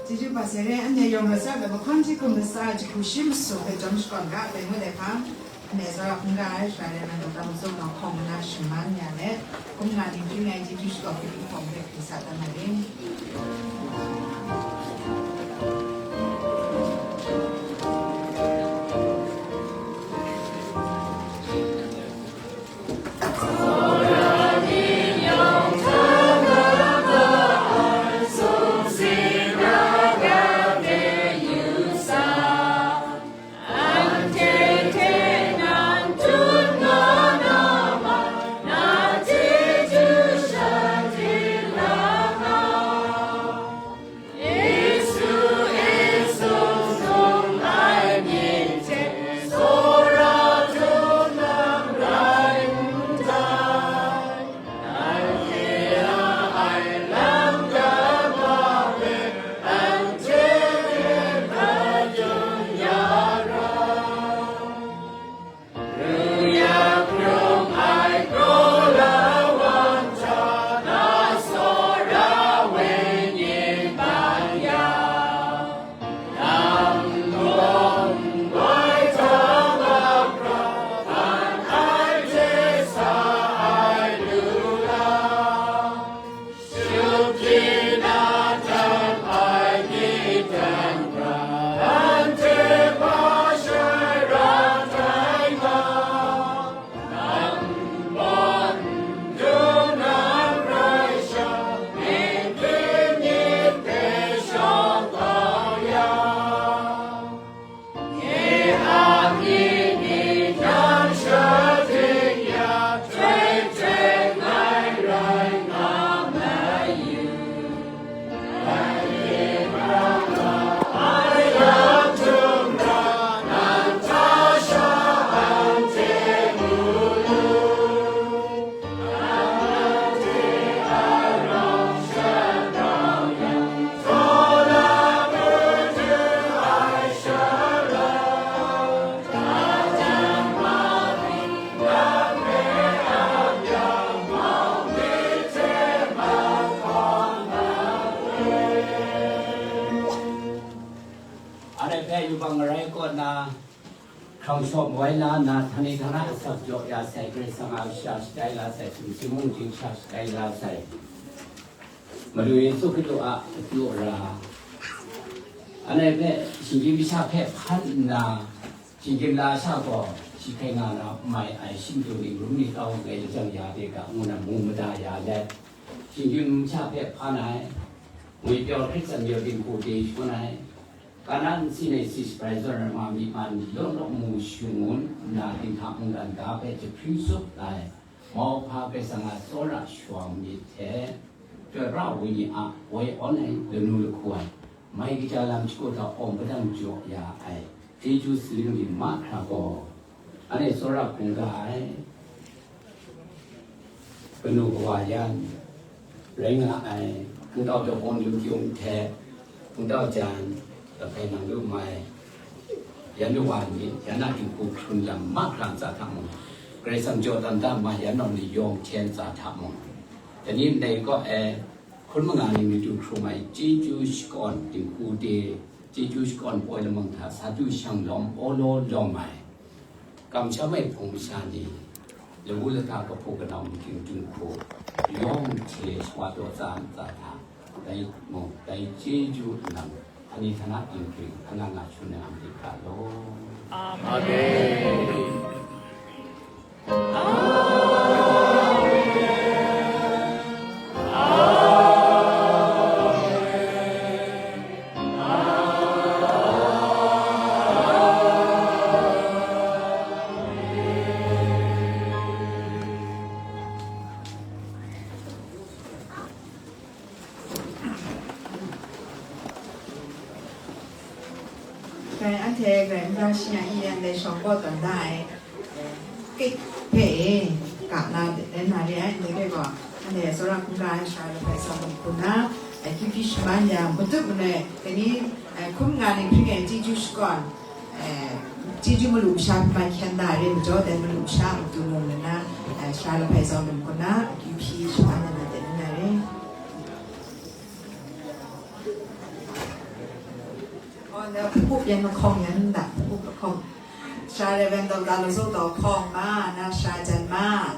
Chyeju pa sai re, anhte yawng rawt sa ai mahkawn hti hkum latsa ai jahku shi masu hpe jawm shakawn ga, dai ngut ai hkang, anhte tsawra hkungga ai, shara re ai, nang kata mazum nau hkawng mana shaman ya let, hkum nga ning hpring ai chyeju shakawn hpe hkawng hpe hpring sa dat na re. Anhte hpe yubak ngarai kaw nna, hkrang shawp wai la nna, htani htana asak jaw ya sai, Karai Kasang a kasha shatai la sai, sumsing mung htingsa shatai la sai, Madu Yesu Hkristu a akyu ara, anhte hpe shinggyim masha hpe hpan nna, shinggyim lasha gaw shi hkrai nga na mai ai shingtu ning rum ni kau ai lajang ya de ga, ngu na mu mada ya let, shinggyim masha hpe hpan ai, ngwipyaw hkrit tsang yawding hku de shangun ai, Kanan nsin e si shabrai zawn ai ma myi man law law mu shangun nna, dinghta mungdan ga hpe jahpring tsup ai, mauhpa Karai Kasang a tsawra shawng myit hte, Tara wenyi a woi awn ai lanu lahku ai, mai kaja lam shagu hta awng padang jaw ya ai, chyeju saling yu mahkra gaw, anhte tsawra hkungga ai, kanu kawa yan, rai nga ai, hpungtau Dawbawng Lum Kyung hte hpungtau Jan, Lahpai Nang Lu Mai, yan lu wa ni, yan a dinghku hkrun lam mahkra ntsa hta mung, Karai Kasang jaw dan da ma yan nawng ni yawng hte ntsa hta mung, dai ni ndai kaw e, hkun manga ni matu hkrum ai chyeju shakawn dinghku de, chyeju shakawn poi lamang hta sa du shang lawm awlaw lawm ai, kamsham ai hpung masha ni, lawu lata kahpu kanau making dinghku yawng hte shawa daw tsa ntsa hta, dai mung, dai chyeju nlang, ani htana dinghpring, anga nga shun ai anhte hkra law. Amen. Dai anhte Karai nta shi a i yan dai shawng kaw tawn da ai, eh, kik hpe e, ga na de na re ai, ndai hpe gaw, anhte tsawra hkungga ai sara Lahpai Zawng Lum Hkun na, eh, akyu hpyi shaman yang, matup manoi, dai ni, eh, hkun manga ni hpring ai chyeju shakawn, eh, chyeju malu masha hpe mai hkyen da re majaw, dai malu masha a matu mung na, eh, sara Lahpai Zawng Lum Hkun na, akyu hpyi shaman yang na de na re. Oh, na hpup yan lahkawng yan da, hpup lahkawng. Sha Reverend Doctor Lazo Taw Hkawng ma, na sha jan ma.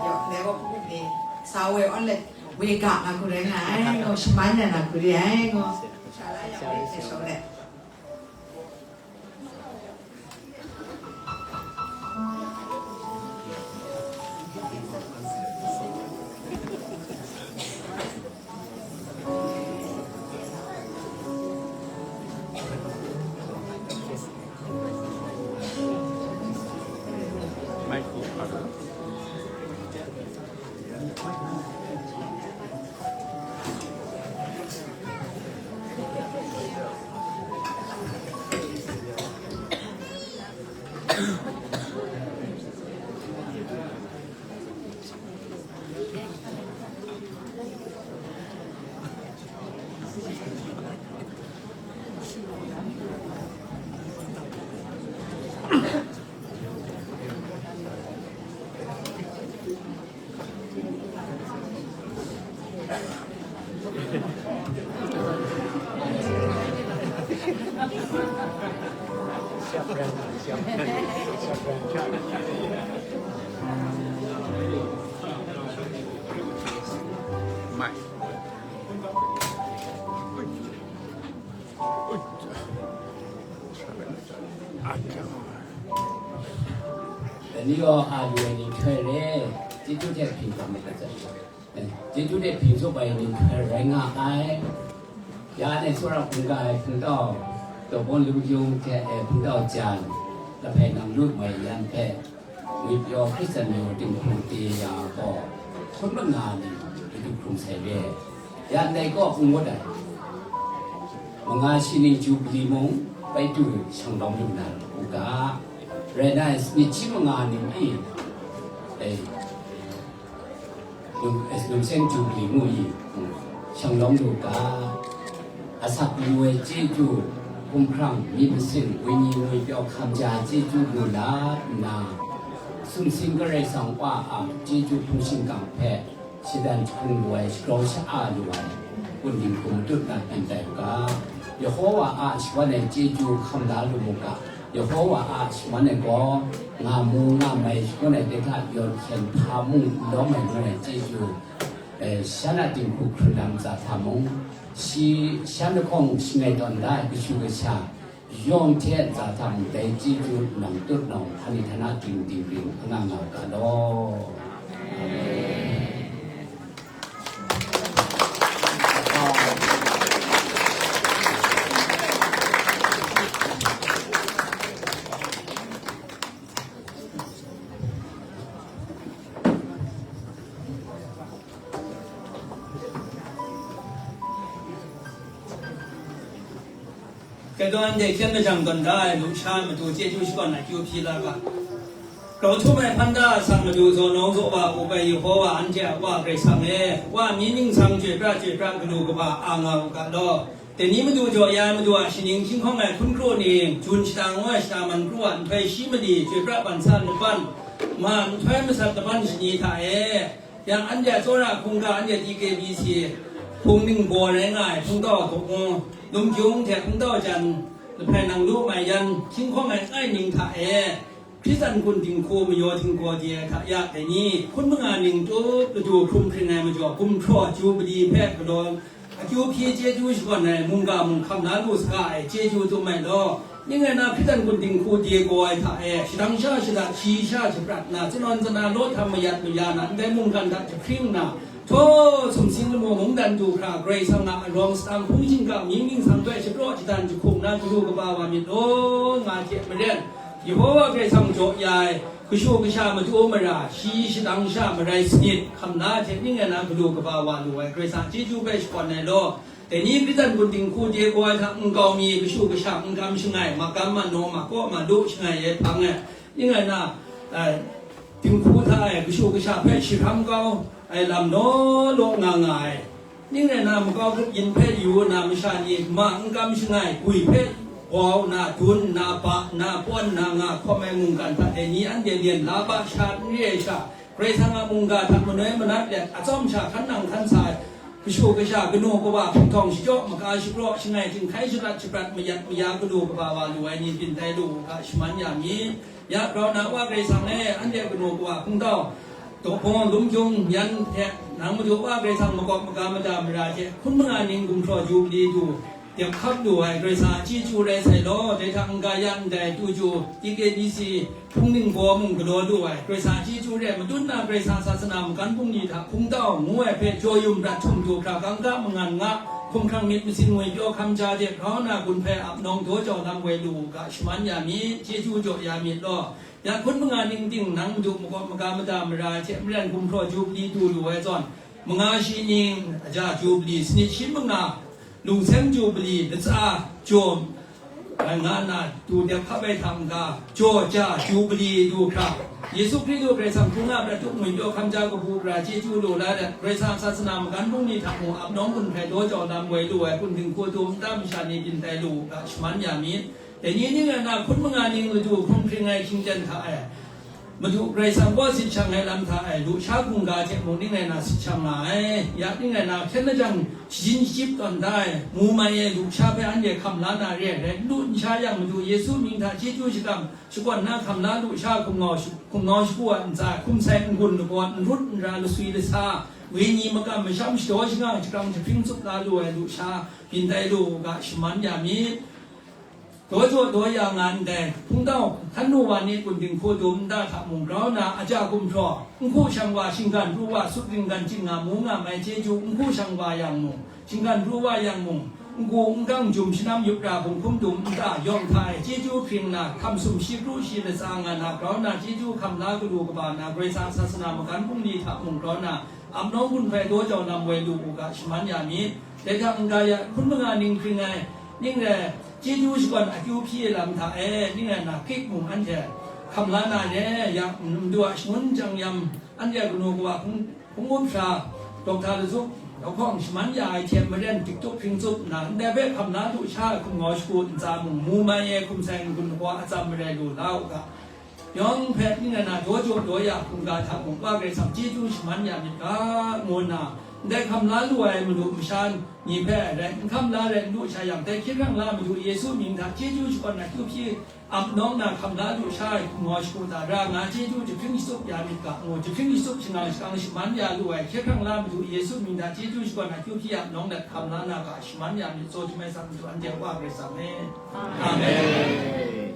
Yawk, dai gaw hpup ni, sa we awn let, we ga nga hku rai nga ai, ngaw, shaman yan na hku re ai, ngaw. Sha la yang we hte shawng let. Dai ni gaw a lu ai ni nhtoi re, chyeju hte hpyi hkam ai lat, chyeju hte hpyi tsup ai ni nhtoi rai nga ai. Ya anhte tsawra hkungga ai hpungtau Dawbawng Lum Yung hte, eh, hpungtau Jan, Lahpai Nang Lu Mai yan hpe, ngwipyaw Hkristan mayu dinghku de ya gaw, hkun manga ni matu hkrum sai re. Ya ndai kaw n ngut ai, manga shi ning Jubili mung bai du shang lawm lu na u ga, rai nna, myit shi manga ning e, eh, lung, eh, lungseng Jubili ngu i, mm, shang lawm lu ga, asak lu ai chyeju, hkumhkrang, myit masin, wenyi ngwipyaw hkam ja ai chyeju lu la nna, sumsing Karai Kasang Wa a chyeju hpung shingkang hpe, shadan jahkrum lu ai, shagrau sha-a lu ai, kun dinghku matut na pyi tai u ga, Yehowa a shawan ai chyeju hkam la lu mu ga, Yehowa a shaman ai gaw, nga mu nga mai shagun ai de hta yawn hkyen hpa mung n lawm ai ngu ai chyeju, eh, shan a dinghku hkrun lam ntsa hta mung, shi shan lahkawng shangai tawn da ai kashu kasha yawng hte ntsa hta mung, dai chyeju nang tut nawng, hpa ni hta na ting ting ring anga nga u ga law. Amen. Dai gaw anhte hkyen lajang tawn da ai lusha matu chyeju shakawn akyu hpyi la ga. Grau htum ai hpan da a san matu zaw nawng zaw wa up ai Yehowa anhte a Wa Karai Kasang e, Wa mi ningsang chyoi pra chyoi pra galu kaba a nga u ga law. Dai ni matu jaw ya ai matu a shaning hkying hkawng ai hkun kru ning, jun shata ngu ai shata man kru a nhtoi shi mali chyoi pra ban san laban, ma nhtoi masat laban shani hta e, yang anhte a tsawra hkungga anhte T K B C hpung ningbaw rai nga ai hpungtau hkawk ngu, Lumkyung hte hpungtau jan, lahpai nang lu mai yan, hkying hkawng ai ai ning hta e, Hkristu gun dinghku mayaw htinggaw di ai hta ya dai ni, hkun manga ning tup ladu hkrum hkring ai majaw, gumhpraw Jubili hpe galaw akyu hpyi chyeju shakawn ai mungga mung hkam la lu saga ai chyeju dum ai law, ning rai na Hkristu gun dinghku de gaw ai hta e, shadang sha shada shi sha shaprat nna, tsanawn tsana law htam mayat maya na, ndai mungkan hta jahpring nna, htaw sumsing lamu mungdan du hkra, Karai Kasang a arawng sadang hpung shingkang mying ningsang hpe shapraw shadan jahkung na galu kaba wa myit law, nga hte maren, Yehowa Karai Kasang jaw ya ai, kashu kasha matu mara, shi shadang sha marai sanit, hkam la hte ning rai na galu kaba wa lu ai Karai Kasang chyeju hpe shakawn ai law, dai ni Hkristu gun dinghku de gaw ai hta nkau mi kashu kasha n kam shangai, makam manaw, makaw malu shangai e hpang ai, ning rai na, eh, dinghku hta e kashu kasha hpe shahram kau ai lam law law nga nga ai. Ning rai na, makau grup yin hpe yu na masha ni ma n kam shangai, gwi hpe bau na, dun na, ba na, pawn na nga hkawm ai mungkan hta e ni anhte lyen la ba sha n re ai sha, Karai Kasang a mungga hta manoi manat let, atsawm sha hkan nang hkan sa ai, kashu kasha, kanu kawa, hpung htawng shachyaw, maka shapraw, shangai jinghkai shalat shaprat, mayat maya galu kaba wa lu ai ni byin tai lu u ga, shaman ya mi. Ya grau na Wa Karai Kasang e, anhte kanu kawa hpungtau, dawhpawng, Lumkyung yan hte, nang madu Wa Karai Kasang makawp maga mada mara hte hkun manga ning gumhpraw Jubili du dep hkap lu ai Karai Kasang a chyeju rai sai law, dai hta n-ga ya ndai tu ju T K B C hpung ningbaw mung galaw lu ai Karai Kasang a chyeju re ai matut na Karai Kasang sasana magan bungli hta hpungtau ngu ai hpe jaw yum prat htum du hkra kangka mangan nga, hkumhkrang myit masin ngwipyaw hkam ja de grau na gun hpe ap nawng daw jau lam woi lu u ga, shaman ya mi, chyeju jaw ya myit law. Ya hkun manga ning ting nang madu makawp maga mada mara ai hte maren gumhpraw Jubili du lu ai zawn, manga shi ning aja Jubili, sanit shi manga lungseng Jubili, latsa jaw, rai nga nna, du dep hkap ai hta n-ga, jaw ja Jubili du hkra, Yesu Hkristu Karai Kasang hkungga prat tup ngwipyaw hkam ja kabu gara chyeju lu la dat, Karai Kasang sasana magan bungli hta mung ap nawng gun hpe daw jau lam woi lu ai kun dinghku du nta masha ni byin tai lu u ga, shaman ya myit. Dai ni ning rai na, hkun manga ning ladu hkrum hkring ai hkying ten hta e, Madu Karai Kasang gaw sit shang ai lam hta e, lusha hkungga hte mung ning rai na sit shang nga ai. Ya ning rai na, hkyen lajang shajin shachyip tawn da ai, mu mai e, lusha hpe anhte hkam la na re ai rai, n lu n sha yang, Madu Yesu mying hta chyeju shakam shakawn na hkam la lusha hkum ngau sha-, hkum ngau shagu a ntsa, hkum sai n-gun lagaw, n rut n ra laswi lasa, wenyi makam masham shadaw shangang shagrang jahpring tsup la lu ai lusha, byin tai lu u ga, shaman ya myit. Daw jaw daw ya nga ndai hpungtau hkan nu wa ni kun dinghku dum nta hta mung grau na, aja gumhpraw, n hku shang wa shinggan pru wa, sut ringgan ching nga mu nga mai chyeju, n hku shang wa yang mung, shinggan pru wa yang mung, n-gu n-gang jum shanam yup ra hpung hkum dum nta yawng hta e chyeju hpring na, hkam sum shi kru shi latsa nga na, grau na chyeju hkam la galu kaba na, Karai Kasang sasana magan bungli hta mung grau na, ap nawng gun hpe daw jau lam woi lu u ga, shaman ya myit. Dai hta n-ga ya, hkun manga ning hpring ai, ning rai, chyeju shakawn akyu hpyi ai lam hta e, ning rai na, Grik mung anhte hkam la na re, ya, Madu a shangun jang yam, anhte kanu kawa hpung, hpung up sha, Dokta Lazuk, Lahkawng shaman ya ai hte maren, diktup hpring tsup nna, ndai hpe hkam la lusha ai hkum ngau shagu ntsa mung, mu mai e, hkum sai n-gun lagaw atsam marai lu la u ga. Yawng hpe ning rai na, daw jaw daw ya hkungga hta mung, Wa Karai Kasang chyeju shaman ya myit ga, ngu nna, ndai hkam la lu ai madu masha ni hpe rai, n hkam la rai n lu sha yang, dai hkye hkrang la Madu Yesu mying hta chyeju shakawn na akyu hpyi ap nawng na hkam la lusha ai hkum ngau shagu hta ra nga, chyeju jahpring shatsup ya myit ga, ngu, jahpring shatsup shangang shakang shaman ya lu ai, hkye hkrang la Madu Yesu mying hta chyeju shakawn na akyu hpyi ap nawng let hkam la na ga, shaman ya myit, tsaw chyum ai sa Madu anhte Wa Karai Kasang e. Amen.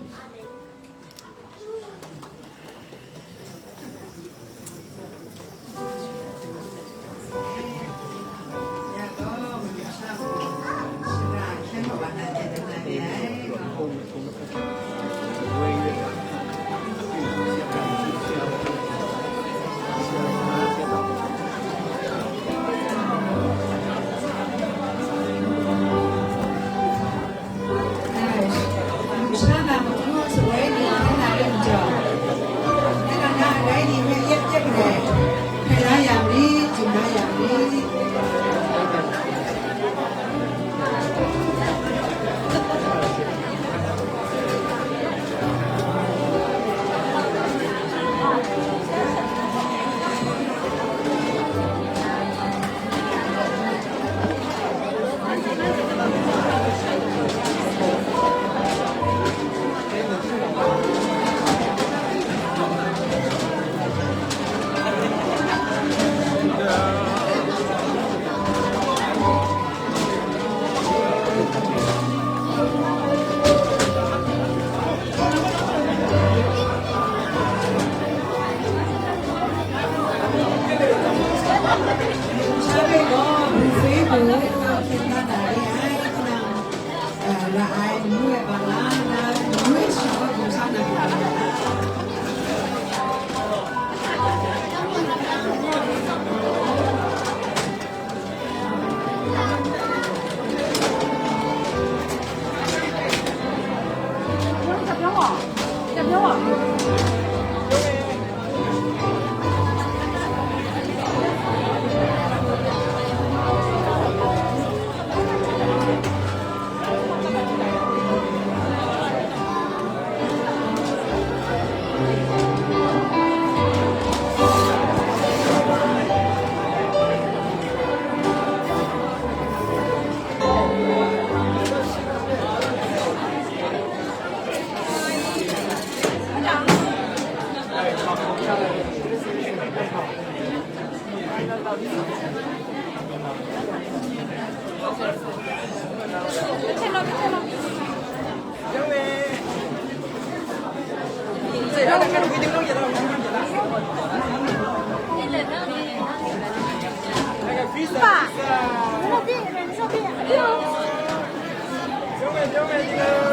Hello.